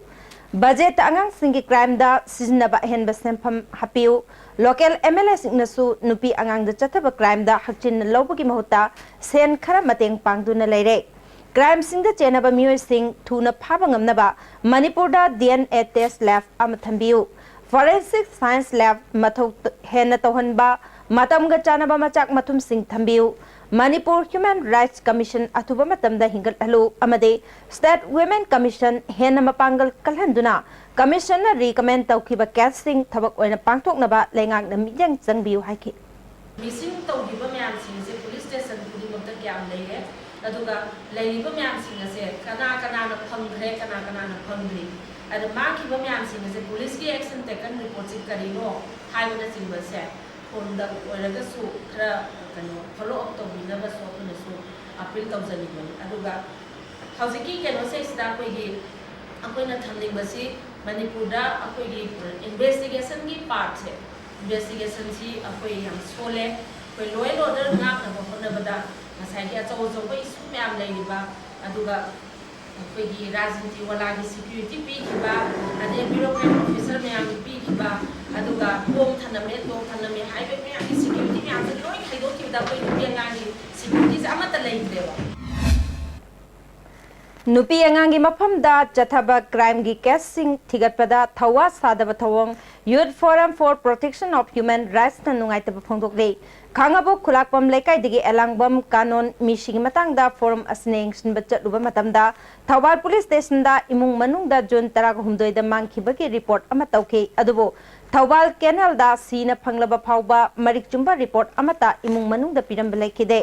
Budgetꯇ ꯑꯉꯥꯡꯁꯤꯡꯒꯤ crimeꯗ ꯁꯤꯖꯤꯟꯅꯕ ꯑꯍꯦꯟꯕ ꯁꯦꯟꯐꯝ ꯍꯥꯞꯄꯤꯌꯨ꯫ Local MLAꯁꯤꯡꯅꯁꯨ ꯅꯨꯄꯤ ꯑꯉꯥꯡꯗ ꯆꯠꯊꯕ crimeꯗ ꯍꯛꯆꯤꯟꯅ ꯂꯧꯕꯒꯤ ꯃꯍꯨꯠꯇ ꯁꯦꯟ ꯈꯔ ꯃꯇꯦꯡ ꯄꯥꯡꯗꯨꯅ ꯂꯩꯔꯦ꯫ Crimeꯁꯤꯡꯗ ꯆꯦꯟꯅꯕ ꯃꯤꯑꯣꯏꯁꯤꯡ ꯊꯨꯅ ꯐꯥꯕ ꯉꯝꯅꯕ ꯃꯅꯤꯄꯨꯔꯗ DNA test lab ꯑꯃ ꯊꯝꯕꯤꯌꯨ꯫ Forensic Science Lab ꯃꯊꯧ ꯍꯦꯟꯅ ꯇꯧꯍꯟꯕ, ꯃꯇꯝꯒ ꯆꯥꯟꯅꯕ ꯃꯆꯥꯛ ꯃꯊꯨꯝꯁꯤꯡ ꯊꯝꯕꯤꯌꯨ꯫ Manipur Human Rights Commission ꯑꯊꯨꯕ ꯃꯇꯝꯗ ꯍꯤꯡꯒꯠꯍꯜꯂꯨ ꯑꯃꯗꯤ State Women Commission ꯍꯦꯟꯅ ꯃꯄꯥꯡꯒꯜ ꯀꯜꯍꯟꯗꯨꯅ Commissionꯅ recommend ꯇꯧꯈꯤꯕ caseꯁꯤꯡ ꯊꯕꯛ ꯑꯣꯏꯅ ꯄꯥꯡꯊꯣꯛꯅꯕ ꯂꯩꯉꯥꯛꯅ ꯃꯤꯠꯌꯦꯡ ꯆꯪꯕꯤꯌꯨ ꯍꯥꯏꯈꯤ꯫ Missing ꯇꯧꯈꯤꯕ ꯃꯌꯥꯝꯁꯤꯡ ꯑꯁꯦ police station ꯈꯨꯗꯤꯡꯃꯛꯇ ꯀꯌꯥꯝ ꯂꯩꯔꯦ, ꯑꯗꯨꯒ ꯂꯩꯔꯤꯕ ꯃꯌꯥꯝꯁꯤꯡ ꯑꯁꯦ ꯀꯅꯥ ꯀꯅꯥꯅ ꯐꯪꯈ꯭ꯔꯦ, ꯀꯅꯥ ꯀꯅꯥꯅ ꯐꯪꯗ꯭ꯔꯤ, ꯑꯗ ꯃꯥꯡꯈꯤꯕ ꯃꯌꯥꯝꯁꯤꯡ ꯑꯁꯦ policeꯀꯤ action taken reportꯁꯤ ꯀꯔꯤꯅꯣ ꯍꯥꯏꯕꯅꯆꯤꯡꯕꯁꯦ phoneꯗ ꯑꯣꯏꯔꯒꯁꯨ ꯈꯔ ꯀꯩꯅꯣ follow up ꯇꯧꯕꯤꯅꯕꯁꯨ ꯑꯩꯈꯣꯏꯅꯁꯨ appeal ꯇꯧꯖꯅꯤꯡꯕꯅꯤ꯫ ꯑꯗꯨꯒ ꯍꯧꯖꯤꯛꯀꯤ ꯀꯩꯅꯣꯁꯤꯗꯩꯁꯤꯗ ꯑꯩꯈꯣꯏꯒꯤ ꯑꯩꯈꯣꯏꯅ ꯊꯝꯅꯤꯡꯕꯁꯤ ꯃꯅꯤꯄꯨꯔꯗ ꯑꯩꯈꯣꯏꯒꯤ investigationꯒꯤ partꯁꯦ, investigationꯁꯤ ꯑꯩꯈꯣꯏ ꯌꯥꯝ ꯁꯣꯜꯂꯦ꯫ ꯑꯩꯈꯣꯏ law and order ꯉꯥꯛꯅꯕ ꯍꯣꯠꯅꯕꯗ ꯉꯁꯥꯏꯒꯤ ꯑꯆꯧ ꯑꯆꯧꯕ issue ꯃꯌꯥꯝ ꯂꯩꯔꯤꯕ, ꯑꯗꯨꯒ ꯑꯩꯈꯣꯏꯒꯤ ꯔꯥꯖꯅꯤꯇꯤ ꯋꯥꯂꯥꯒꯤ security ꯄꯤꯈꯤꯕ, ꯑꯗꯩ bureaucrat officer ꯃꯌꯥꯝꯒꯤ ꯄꯤꯈꯤꯕ, ꯑꯩꯈꯣꯏ ꯅꯨꯄꯤ ꯑꯉꯥꯡꯒꯤ ꯁꯦꯀ꯭ꯌꯨꯔꯤꯇꯤꯁꯦ ꯑꯃꯠꯇ ꯂꯩꯇ꯭ꯔꯦꯕ꯫ ꯅꯨꯄꯤ ꯑꯉꯥꯡꯒꯤ ꯃꯐꯝꯗ ꯆꯠꯊꯕ ꯀ꯭ꯔꯥꯏꯝꯒꯤ ꯀꯦꯁꯁꯤꯡ ꯊꯤꯒꯠꯄꯗ ꯊꯧꯋꯥ ꯁꯥꯗꯕ ꯊꯧꯑꯣꯡ Youth Forum for Protection of Human Rightsꯅ ꯅꯨꯡꯉꯥꯏꯇꯕ ꯐꯣꯡꯗꯣꯛꯂꯤ꯫ ꯈꯥꯡꯉꯕꯣꯛ ꯈꯨꯂꯥꯛꯄꯝ ꯂꯩꯀꯥꯏꯗꯒꯤ ꯑꯦꯂꯥꯡꯕꯝ ꯀꯥꯅꯣꯟ ꯃꯤꯁꯤꯒꯤ ꯃꯇꯥꯡꯗ ꯐꯣꯔꯝ ꯑꯁꯤꯅ ꯌꯦꯡꯁꯤꯟꯕ ꯆꯠꯂꯨꯕ ꯃꯇꯝꯗ ꯊꯧꯕꯥꯜ ꯄꯨꯂꯤꯁ ꯁ꯭ꯇꯦꯁꯟꯗ ꯏꯃꯨꯡ ꯃꯅꯨꯡꯗ ꯖꯨꯟ ꯇꯔꯥꯍꯨꯝꯗꯣꯏꯗ ꯃꯥꯡꯈꯤꯕꯒꯤ ꯔꯤꯄꯣꯔꯠ ꯑꯃ ꯇꯧꯈꯤ꯫ ꯑꯗꯨꯕꯨ ꯊꯧꯕꯥꯜ ꯀꯦꯅꯦꯜꯗ ꯁꯤꯅ ꯐꯪꯂꯕ ꯐꯥꯎꯕ ꯃꯔꯤꯛ ꯆꯨꯝꯕ ꯔꯤꯄꯣꯔꯠ ꯑꯃꯠꯇ ꯏꯃꯨꯡ ꯃꯅꯨꯡꯗ ꯄꯤꯔꯝꯕ ꯂꯩꯈꯤꯗꯦ꯫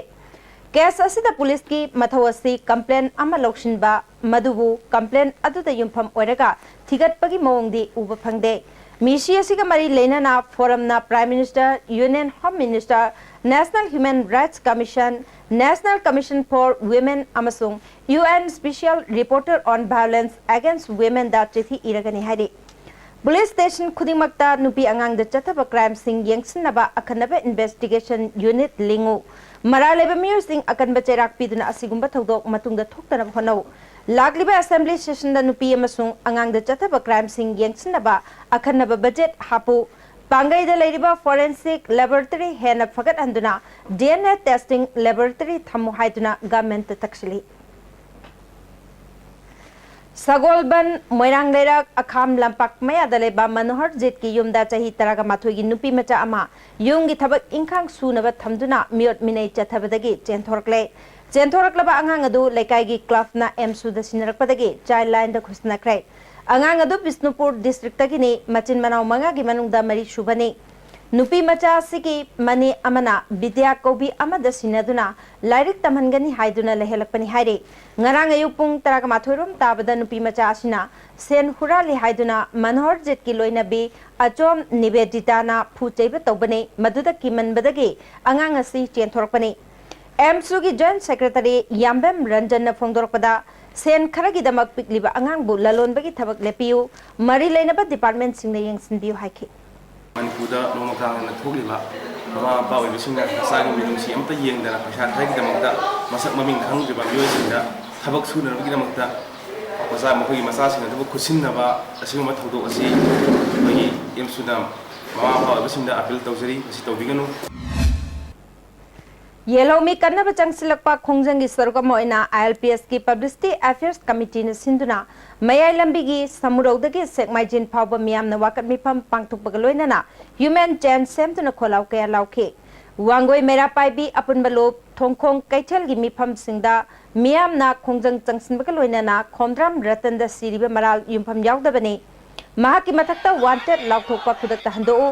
ꯀꯦꯁ ꯑꯁꯤꯗ ꯄꯨꯂꯤꯁꯀꯤ ꯃꯊꯧ ꯑꯁꯤ ꯀꯝꯄ꯭ꯂꯦꯟ ꯑꯃ ꯂꯧꯁꯤꯟꯕ, ꯃꯗꯨꯕꯨ ꯀꯝꯄ꯭ꯂꯦꯟ ꯑꯗꯨꯗ ꯌꯨꯝꯐꯝ ꯑꯣꯏꯔꯒ ꯊꯤꯒꯠꯄꯒꯤ ꯃꯑꯣꯡꯗꯤ ꯎꯕ ꯐꯪꯗꯦ꯫ ꯃꯤꯁꯤ ꯑꯁꯤꯒ ꯃꯔꯤ ꯂꯩꯅꯅ ꯐꯣꯔꯝꯅ Prime Minister, Union Home Minister, National Human Rights Commission, National Commission for Women ꯑꯃꯁꯨꯡ UN Special Reporter on Violence Against Womenꯗ ꯆꯤꯊꯤ ꯏꯔꯒꯅꯤ ꯍꯥꯏꯔꯤ꯫ ꯄꯨꯂꯤꯁ ꯁ꯭ꯇꯦꯁꯟ ꯈꯨꯗꯤꯡꯃꯛꯇ ꯅꯨꯄꯤ ꯑꯉꯥꯡꯗ ꯆꯠꯊꯕ ꯀ꯭ꯔꯥꯏꯝꯁꯤꯡ ꯌꯦꯡꯁꯤꯟꯅꯕ ꯑꯈꯟꯅꯕ ꯏꯟꯚꯦꯁꯇꯤꯒꯦꯁꯟ ꯌꯨꯅꯤꯠ ꯂꯤꯡꯉꯨ꯫ ꯃꯔꯥꯜ ꯂꯩꯕ ꯃꯤꯑꯣꯏꯁꯤꯡ ꯑꯀꯟꯕ ꯆꯩꯔꯥꯛ ꯄꯤꯗꯨꯅ ꯑꯁꯤꯒꯨꯝꯕ ꯊꯧꯗꯣꯛ ꯃꯇꯨꯡꯗ ꯊꯣꯛꯇꯅꯕ ꯍꯣꯠꯅꯧ꯫ ꯂꯥꯛꯂꯤꯕ ꯑꯦꯁꯦꯝꯕ꯭ꯂꯤ ꯁꯦꯁꯟꯗ ꯅꯨꯄꯤ ꯑꯃꯁꯨꯡ ꯑꯉꯥꯡꯗ ꯆꯠꯊꯕ ꯀ꯭ꯔꯥꯏꯝꯁꯤꯡ ꯌꯦꯡꯁꯤꯟꯅꯕ ꯑꯈꯟꯅꯕ ꯕꯖꯦꯠ ꯍꯥꯞꯄꯨ꯫ ꯄꯥꯡꯒꯩꯗ ꯂꯩꯔꯤꯕ ꯐꯣꯔꯦꯟꯁꯤꯛ ꯂꯦꯕꯣꯔꯦꯇꯔꯤ ꯍꯦꯟꯅ ꯐꯒꯠꯍꯟꯗꯨꯅ D N A testing laboratory ꯊꯝꯃꯨ ꯍꯥꯏꯗꯨꯅ ꯒꯚꯔꯟꯃꯦꯟꯠꯇ ꯇꯛꯁꯤꯜꯂꯤ꯫ ꯁꯒꯣꯜꯕꯟ, ꯃꯣꯏꯔꯥꯡ ꯂꯩꯔꯛ, ꯑꯈꯥꯝ ꯂꯝꯄꯥꯛ ꯃꯌꯥꯗ ꯂꯩꯕ ꯃꯅꯣꯍꯔ ꯖꯤꯠꯀꯤ ꯌꯨꯝꯗ ꯆꯍꯤ ꯇꯔꯥꯒ ꯃꯥꯊꯣꯏꯒꯤ ꯅꯨꯄꯤ ꯃꯆꯥ ꯑꯃ ꯌꯨꯝꯒꯤ ꯊꯕꯛ ꯏꯪꯈꯥꯡ ꯁꯨꯅꯕ ꯊꯝꯗꯨꯅ ꯃꯤꯑꯣꯠ ꯃꯤꯅꯩ ꯆꯠꯊꯕꯗꯒꯤ ꯆꯦꯟꯊꯣꯔꯛꯂꯦ꯫ ꯆꯦꯟꯊꯣꯔꯛꯂꯕ ꯑꯉꯥꯡ ꯑꯗꯨ ꯂꯩꯀꯥꯏꯒꯤ ꯀ꯭ꯂꯕꯅ ꯑꯦꯝꯁꯨꯗ ꯁꯤꯟꯅꯔꯛꯄꯗꯒꯤ ꯆꯥꯏꯜ ꯂꯥꯏꯟꯗ ꯈꯨꯠꯁꯤꯟꯅꯈ꯭ꯔꯦ꯫ ꯑꯉꯥꯡ ꯑꯗꯨ ꯕꯤꯁꯅꯨꯄꯨꯔ ꯗꯤꯁꯇ꯭ꯔꯤꯛꯇꯒꯤꯅꯤ꯫ ꯃꯆꯤꯟ ꯃꯅꯥꯎ ꯃꯉꯥꯒꯤ ꯃꯅꯨꯡꯗ ꯃꯔꯤ ꯁꯨꯕꯅꯤ꯫ ꯅꯨꯄꯤ ꯃꯆꯥ ꯑꯁꯤꯒꯤ ꯃꯅꯦ ꯑꯃꯅ ꯕꯤꯗ꯭ꯌꯥ ꯀꯧꯕꯤ ꯑꯃꯗ ꯁꯤꯟꯅꯗꯨꯅ ꯂꯥꯏꯔꯤꯛ ꯇꯝꯍꯟꯒꯅꯤ ꯍꯥꯏꯗꯨꯅ ꯂꯩꯍꯜꯂꯛꯄꯅꯤ ꯍꯥꯏꯔꯤ꯫ ꯉꯔꯥꯡ ꯑꯌꯨꯛ ꯄꯨꯡ ꯇꯔꯥꯃꯥꯊꯣꯏ ꯔꯣꯝ ꯇꯥꯕꯗ ꯅꯨꯄꯤ ꯃꯆꯥ ꯑꯁꯤꯅ ꯁꯦꯟ ꯍꯨꯔꯥꯜꯂꯤ ꯍꯥꯏꯗꯨꯅ ꯃꯅꯣꯍꯔ ꯖꯤꯠꯀꯤ ꯂꯣꯏꯅꯕꯤ ꯑꯆꯣꯝ ꯅꯤꯕꯦꯗꯤꯇꯥꯅ ꯐꯨ ꯆꯩꯕ ꯇꯧꯕꯅꯤ꯫ ꯃꯗꯨꯗ ꯀꯤꯃꯟꯕꯗꯒꯤ ꯑꯉꯥꯡ ꯑꯁꯤ ꯆꯦꯟꯊꯣꯔꯛꯄꯅꯤ꯫ ꯑꯦꯝꯁꯨꯒꯤ ꯖꯣꯏꯟꯠ ꯁꯦꯀ꯭ꯔꯦꯇꯔꯤ ꯌꯥꯝꯕꯦꯝ ꯔꯟꯖꯟꯅ ꯐꯣꯡꯗꯣꯔꯛꯄꯗ, ꯁꯦꯟ ꯈꯔꯒꯤꯗꯃꯛ ꯄꯤꯛꯂꯤꯕ ꯑꯉꯥꯡꯕꯨ ꯂꯂꯣꯟꯕꯒꯤ ꯊꯕꯛ ꯂꯦꯞꯄꯤꯌꯨ, ꯃꯔꯤ ꯂꯩꯅꯕ ꯗꯤꯄꯥꯔꯠꯃꯦꯟꯠꯁꯤꯡꯅ ꯌꯦꯡꯁꯤꯟꯕꯤꯌꯨ ꯍꯥꯏꯈꯤ꯫ ꯃꯅꯤꯄꯨꯔꯗ ꯅꯣꯡꯃ ꯀꯥꯡ ꯍꯦꯟꯅ ꯊꯣꯛꯂꯤꯕ ꯃꯃꯥ ꯃꯄꯥ ꯑꯣꯏꯕꯁꯤꯡꯅ ꯃꯆꯥꯒꯤ ꯃꯤꯅꯨꯡꯁꯤ ꯑꯃꯠꯇ ꯌꯦꯡꯗꯅ ꯄꯩꯁꯥ ꯈꯔꯒꯤꯗꯃꯛꯇ ꯃꯁꯛ ꯃꯃꯤꯡ ꯈꯪꯗ꯭ꯔꯤꯕ ꯃꯤꯑꯣꯏꯁꯤꯡꯗ ꯊꯕꯛ ꯁꯨꯅꯅꯕꯒꯤꯗꯃꯛꯇ ꯃꯆꯥ, ꯃꯈꯣꯏꯒꯤ ꯃꯆꯥꯁꯤꯡ ꯑꯗꯨꯕꯨ ꯈꯨꯠꯁꯤꯟꯅꯕ ꯑꯁꯤꯒꯨꯝꯕ ꯊꯧꯗꯣꯛ ꯑꯁꯤ ꯑꯩꯈꯣꯏꯒꯤ ꯑꯦꯝꯁꯨꯗ ꯃꯃꯥ ꯃꯄꯥ ꯑꯣꯏꯕꯁꯤꯡꯗ ꯑꯥꯄꯤꯜ ꯇꯧꯖꯔꯤ, ꯃꯁꯤ ꯇꯧꯕꯤꯒꯅꯨ꯫ ꯌꯦꯜꯍꯧꯃꯤ ꯀꯟꯅꯕ ꯆꯪꯁꯤꯜꯂꯛꯄ ꯈꯣꯡꯖꯪꯒꯤ ꯁꯔꯨꯛ ꯑꯃ ꯑꯣꯏꯅ ILPSꯀꯤ Publicity Affairs Committeeꯅ ꯁꯤꯟꯗꯨꯅ ꯃꯌꯥꯏ ꯂꯝꯕꯤꯒꯤ ꯁꯃꯨꯔꯧꯗꯒꯤ ꯁꯦꯛꯃꯥꯏꯖꯤꯟ ꯐꯥꯎꯕ ꯃꯤꯌꯥꯝꯅ ꯋꯥꯀꯠ ꯃꯤꯐꯝ ꯄꯥꯡꯊꯣꯛꯄꯒ ꯂꯣꯏꯅꯅ human chain ꯁꯦꯝꯗꯨꯅ ꯈꯣꯜꯂꯥꯎ ꯀꯌꯥ ꯂꯥꯎꯈꯤ꯫ ꯋꯥꯡꯒꯣꯏ, ꯃꯩꯔꯥ ꯄꯥꯏꯕꯤ, ꯑꯄꯨꯟꯕ ꯂꯨꯞ, ꯊꯣꯡꯈꯣꯡ ꯀꯩꯊꯦꯜꯒꯤ ꯃꯤꯐꯝꯁꯤꯡꯗ ꯃꯤꯌꯥꯝꯅ ꯈꯣꯡꯖꯪ ꯆꯪꯁꯤꯟꯕꯒ ꯂꯣꯏꯅꯅ ꯈꯣꯝꯗ꯭ꯔꯥꯝ ꯔꯇꯟꯗ ꯁꯤꯔꯤꯕ ꯃꯔꯥꯜ ꯌꯨꯝꯐꯝ ꯌꯥꯎꯗꯕꯅꯤ꯫ ꯃꯍꯥꯛꯀꯤ ꯃꯊꯛꯇ wanted ꯂꯥꯎꯊꯣꯛꯄ ꯈꯨꯗꯛꯇ ꯍꯟꯗꯣꯛꯎ,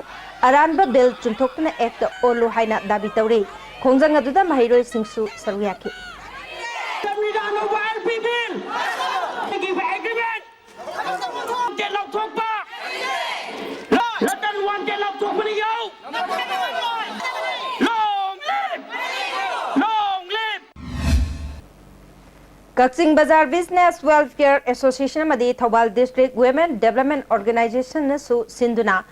ꯑꯔꯥꯟꯕ ꯕꯤꯜ ꯆꯨꯝꯊꯣꯛꯇꯨꯅ ꯑꯦꯛꯇ ꯑꯣꯜꯂꯨ ꯍꯥꯏꯅ ꯗꯥꯕꯤ ꯇꯧꯔꯤ꯫ ꯈꯣꯡꯖꯪ ꯑꯗꯨꯗ ꯃꯍꯩꯔꯣꯏꯁꯤꯡꯁꯨ ꯁꯔꯨꯛ ꯌꯥꯈꯤ꯫ ꯆꯠꯃꯤꯗ ꯑꯅꯧꯕ ILP Bill, ꯑꯩꯒꯤ agreement, wanted ꯂꯥꯎꯊꯣꯛꯄ, ꯔꯇꯟ wanted ꯂꯥꯎꯊꯣꯛꯄꯅꯤ ꯌꯧ꯫ Long live! Long live! ꯀꯛꯆꯤꯡ ꯕꯖꯥꯔ Business Welfare Association ꯑꯃꯗꯤ ꯊꯧꯕꯥꯜ District Women Development Organizationꯅꯁꯨ ꯁꯤꯟꯗꯨꯅ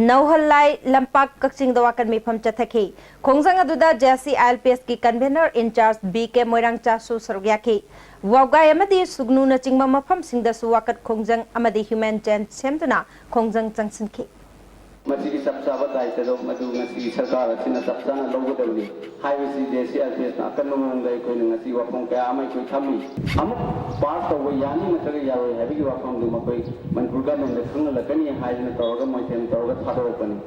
ꯅꯧꯍꯜꯂꯥꯏ ꯂꯝꯄꯥꯛ ꯀꯛꯆꯤꯡꯗ ꯋꯥꯀꯠ ꯃꯤꯐꯝ ꯆꯠꯊꯈꯤ꯫ ꯈꯣꯡꯖꯪ ꯑꯗꯨꯗ JAC ILPSꯀꯤ convener in charge BK ꯃꯣꯏꯔꯥꯡꯆꯥꯁꯨ ꯁꯔꯨꯛ ꯌꯥꯈꯤ꯫ ꯋꯥꯎꯒꯥꯏ ꯑꯃꯗꯤ ꯁꯨꯒꯅꯨꯅꯆꯤꯡꯕ ꯃꯐꯝꯁꯤꯡꯗꯁꯨ ꯋꯥꯀꯠ ꯈꯣꯡꯖꯪ ꯑꯃꯗꯤ human chain ꯁꯦꯝꯗꯨꯅ ꯈꯣꯡꯖꯪ ꯆꯪꯁꯤꯟꯈꯤ꯫ ꯃꯁꯤꯒꯤ ꯆꯞ ꯆꯥꯕ ꯗꯥꯏꯇꯗꯣ ꯃꯗꯨ ꯉꯁꯤꯒꯤ ꯁꯔꯀꯥꯔ ꯑꯁꯤꯅ ꯆꯞ ꯆꯥꯅ ꯂꯧꯒꯗꯕꯅꯤ ꯍꯥꯏꯕꯁꯤ JAC ILPSꯅ ꯑꯀꯟꯕ ꯃꯑꯣꯡꯗ ꯑꯩꯈꯣꯏꯅ ꯉꯁꯤ ꯋꯥꯐꯝ ꯀꯌꯥ ꯑꯃ ꯑꯩꯈꯣꯏ ꯊꯝꯃꯤ꯫ ꯑꯃꯨꯛ pass ꯇꯧꯕ ꯌꯥꯅꯤ ꯅꯠꯇ꯭ꯔꯒ ꯌꯥꯔꯣꯏ ꯍꯥꯏꯕꯒꯤ ꯋꯥꯐꯝꯗꯨ ꯃꯈꯣꯏ ꯃꯅꯤꯄꯨꯔ governmentꯗ ꯈꯪꯍꯜꯂꯛꯀꯅꯤ ꯍꯥꯏꯗꯅ ꯇꯧꯔꯒ ꯃꯣꯏꯊꯦꯝ ꯇꯧꯔꯒ ꯊꯥꯗꯣꯔꯛꯄꯅꯤ꯫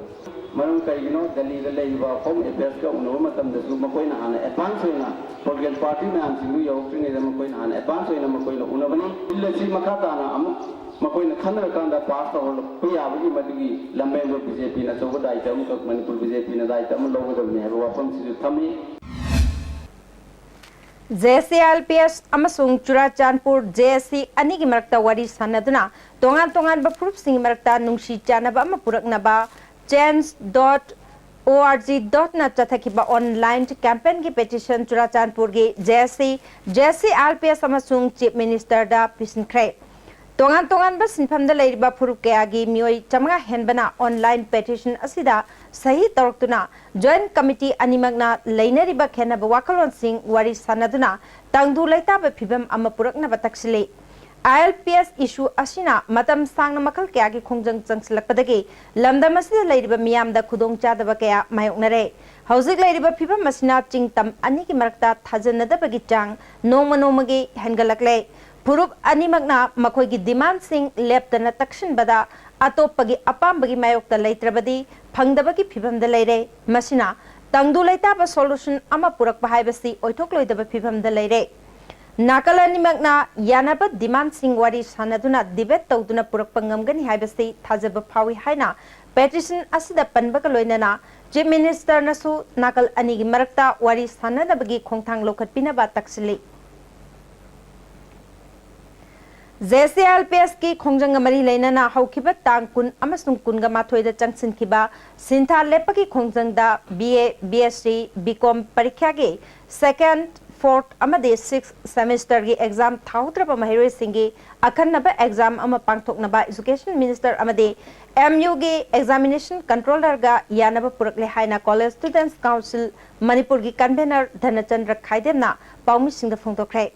ꯃꯔꯝ ꯀꯔꯤꯒꯤꯅꯣ? ꯗꯦꯜꯂꯤꯗ ꯂꯩꯔꯤꯕ Home Affairsꯀ ꯎꯅꯕ ꯃꯇꯝꯗꯁꯨ ꯃꯈꯣꯏꯅ ꯍꯥꯟꯅ advance ꯑꯣꯏꯅ political party ꯃꯌꯥꯝꯁꯤꯡꯗꯨ ꯌꯧꯔꯛꯇ꯭ꯔꯤꯉꯩꯗ ꯃꯈꯣꯏꯅ ꯍꯥꯟꯅ advance ꯑꯣꯏꯅ ꯃꯈꯣꯏꯅ ꯎꯅꯕꯅꯤ꯫ Bill ꯑꯁꯤ ꯃꯈꯥ ꯇꯥꯅ ꯑꯃꯨꯛ ꯃꯈꯣꯏꯅ ꯈꯟꯅꯔꯀꯥꯟꯗ pass ꯇꯧꯍꯜꯂꯛꯄ ꯌꯥꯕꯒꯤ ꯃꯗꯨꯒꯤ ꯂꯝꯕꯦꯟꯗꯣ BJPꯅ ꯑꯆꯧꯕ ꯗꯥꯏꯇ ꯑꯃꯈꯛ, ꯃꯅꯤꯄꯨꯔ BJPꯅ ꯗꯥꯏꯇ ꯑꯃ ꯂꯧꯒꯗꯕꯅꯤ ꯍꯥꯏꯕ ꯋꯥꯐꯝꯁꯤꯁꯨ ꯊꯝꯃꯤ꯫ JAC ILPS ꯑꯃꯁꯨꯡ ꯆꯨꯔꯥꯆꯥꯟꯄꯨꯔ JAC ꯑꯅꯤꯒꯤ ꯃꯔꯛꯇ ꯋꯥꯔꯤ ꯁꯥꯟꯅꯗꯨꯅ ꯇꯣꯉꯥꯟ ꯇꯣꯉꯥꯟꯕ ꯐꯨꯔꯨꯞꯁꯤꯡꯒꯤ ꯃꯔꯛꯇ ꯅꯨꯡꯁꯤ ꯆꯥꯟꯅꯕ ꯑꯃ ꯄꯨꯔꯛꯅꯕ change dot org dotꯅ ꯆꯠꯊꯈꯤꯕ online campaignꯒꯤ petition ꯆꯨꯔꯥꯆꯥꯟꯄꯨꯔꯒꯤ JAC, JAC ILPS ꯑꯃꯁꯨꯡ Chief Ministerꯗ ꯄꯤꯁꯤꯟꯈ꯭ꯔꯦ꯫ ꯇꯣꯉꯥꯟ ꯇꯣꯉꯥꯟꯕ ꯁꯤꯟꯐꯝꯗ ꯂꯩꯔꯤꯕ ꯐꯨꯔꯨꯞ ꯀꯌꯥꯒꯤ ꯃꯤꯑꯣꯏ ꯆꯥꯃꯉꯥ ꯍꯦꯟꯕꯅ online petition ꯑꯁꯤꯗ ꯁꯍꯤ ꯇꯧꯔꯛꯇꯨꯅ Joint Committee ꯑꯅꯤꯃꯛꯅ ꯂꯩꯅꯔꯤꯕ ꯈꯦꯟꯅꯕ ꯋꯥꯈꯜꯂꯣꯟꯁꯤꯡ ꯋꯥꯔꯤ ꯁꯥꯟꯅꯗꯨꯅ ꯇꯪꯗꯨ ꯂꯩꯇꯥꯕ ꯐꯤꯚꯝ ꯑꯃ ꯄꯨꯔꯛꯅꯕ ꯇꯛꯁꯤꯜꯂꯤ꯫ ILPS issue ꯑꯁꯤꯅ ꯃꯇꯝ ꯁꯥꯡꯅ ꯃꯈꯜ ꯀꯌꯥꯒꯤ ꯈꯣꯡꯖꯪ ꯆꯪꯁꯤꯜꯂꯛꯄꯗꯒꯤ ꯂꯝꯗꯝ ꯑꯁꯤꯗ ꯂꯩꯔꯤꯕ ꯃꯤꯌꯥꯝꯗ ꯈꯨꯗꯣꯡꯆꯥꯗꯕ ꯀꯌꯥ ꯃꯥꯌꯣꯛꯅꯔꯦ꯫ ꯍꯧꯖꯤꯛ ꯂꯩꯔꯤꯕ ꯐꯤꯕꯝ ꯑꯁꯤꯅ ꯆꯤꯡ ꯇꯝ ꯑꯅꯤꯒꯤ ꯃꯔꯛꯇ ꯊꯥꯖꯅꯗꯕꯒꯤ ꯆꯥꯡ ꯅꯣꯡꯃ ꯅꯣꯡꯃꯒꯤ ꯍꯦꯟꯒꯠꯂꯛꯂꯦ꯫ ꯐꯨꯔꯨꯞ ꯑꯅꯤꯃꯛꯅ ꯃꯈꯣꯏꯒꯤ demandꯁꯤꯡ ꯂꯦꯞꯇꯅ ꯇꯛꯁꯤꯟꯕꯗ ꯑꯇꯣꯞꯄꯒꯤ ꯑꯄꯥꯝꯕꯒꯤ ꯃꯥꯌꯣꯛꯇ ꯂꯩꯇ꯭ꯔꯕꯗꯤ ꯐꯪꯗꯕꯒꯤ ꯐꯤꯕꯝꯗ ꯂꯩꯔꯦ꯫ ꯃꯁꯤꯅ ꯇꯪꯗꯨ ꯂꯩꯇꯥꯕ solution ꯑꯃ ꯄꯨꯔꯛꯄ ꯍꯥꯏꯕꯁꯤ ꯑꯣꯏꯊꯣꯛꯂꯣꯏꯗꯕ ꯐꯤꯕꯝꯗ ꯂꯩꯔꯦ꯫ ꯅꯥꯀꯜ ꯑꯅꯤꯃꯛꯅ ꯌꯥꯅꯕ demandꯁꯤꯡ ꯋꯥꯔꯤ ꯁꯥꯟꯅꯗꯨꯅ debate ꯇꯧꯗꯨꯅ ꯄꯨꯔꯛꯄ ꯉꯝꯒꯅꯤ ꯍꯥꯏꯕꯁꯤ ꯊꯥꯖꯕ ꯐꯥꯎꯏ ꯍꯥꯏꯅ petition ꯑꯁꯤꯗ ꯄꯟꯕꯒ ꯂꯣꯏꯅꯅ Chief Ministerꯅꯁꯨ ꯅꯥꯀꯜ ꯑꯅꯤꯒꯤ ꯃꯔꯛꯇ ꯋꯥꯔꯤ ꯁꯥꯟꯅꯅꯕꯒꯤ ꯈꯣꯡꯊꯥꯡ ꯂꯧꯈꯠꯄꯤꯅꯕ ꯇꯛꯁꯤꯜꯂꯤ꯫ JAC ILPSꯀꯤ ꯈꯣꯡꯖꯪꯒ ꯃꯔꯤ ꯂꯩꯅꯅ ꯍꯧꯈꯤꯕ ꯇꯥꯡ ꯀꯨꯟ ꯑꯃꯁꯨꯡ ꯀꯨꯟꯒ ꯃꯥꯊꯣꯏꯗ ꯆꯪꯁꯤꯟꯈꯤꯕ ꯁꯤꯟꯊꯥ ꯂꯦꯞꯄꯒꯤ ꯈꯣꯡꯖꯪꯗ BA, BSc, BCom ꯄꯔꯤꯈ꯭ꯌꯥꯒꯤ second, fourth ꯑꯃꯗꯤ sixth semesterꯒꯤ exam ꯊꯥꯍꯧꯗ꯭ꯔꯕ ꯃꯍꯩꯔꯣꯏꯁꯤꯡꯒꯤ ꯑꯈꯟꯅꯕ exam ꯑꯃ ꯄꯥꯡꯊꯣꯛꯅꯕ Education Minister ꯑꯃꯗꯤ MUꯒꯤ Examination Controllerꯒ ꯌꯥꯅꯕ ꯄꯨꯔꯛꯂꯦ ꯍꯥꯏꯅ College Students Council ꯃꯅꯤꯄꯨꯔꯒꯤ convener ꯙꯅꯆꯟꯗ꯭ꯔ ꯈꯥꯏꯗꯦꯝꯅ ꯄꯥꯎꯃꯤꯁꯤꯡꯗ ꯐꯣꯡꯗꯣꯛꯈ꯭ꯔꯦ꯫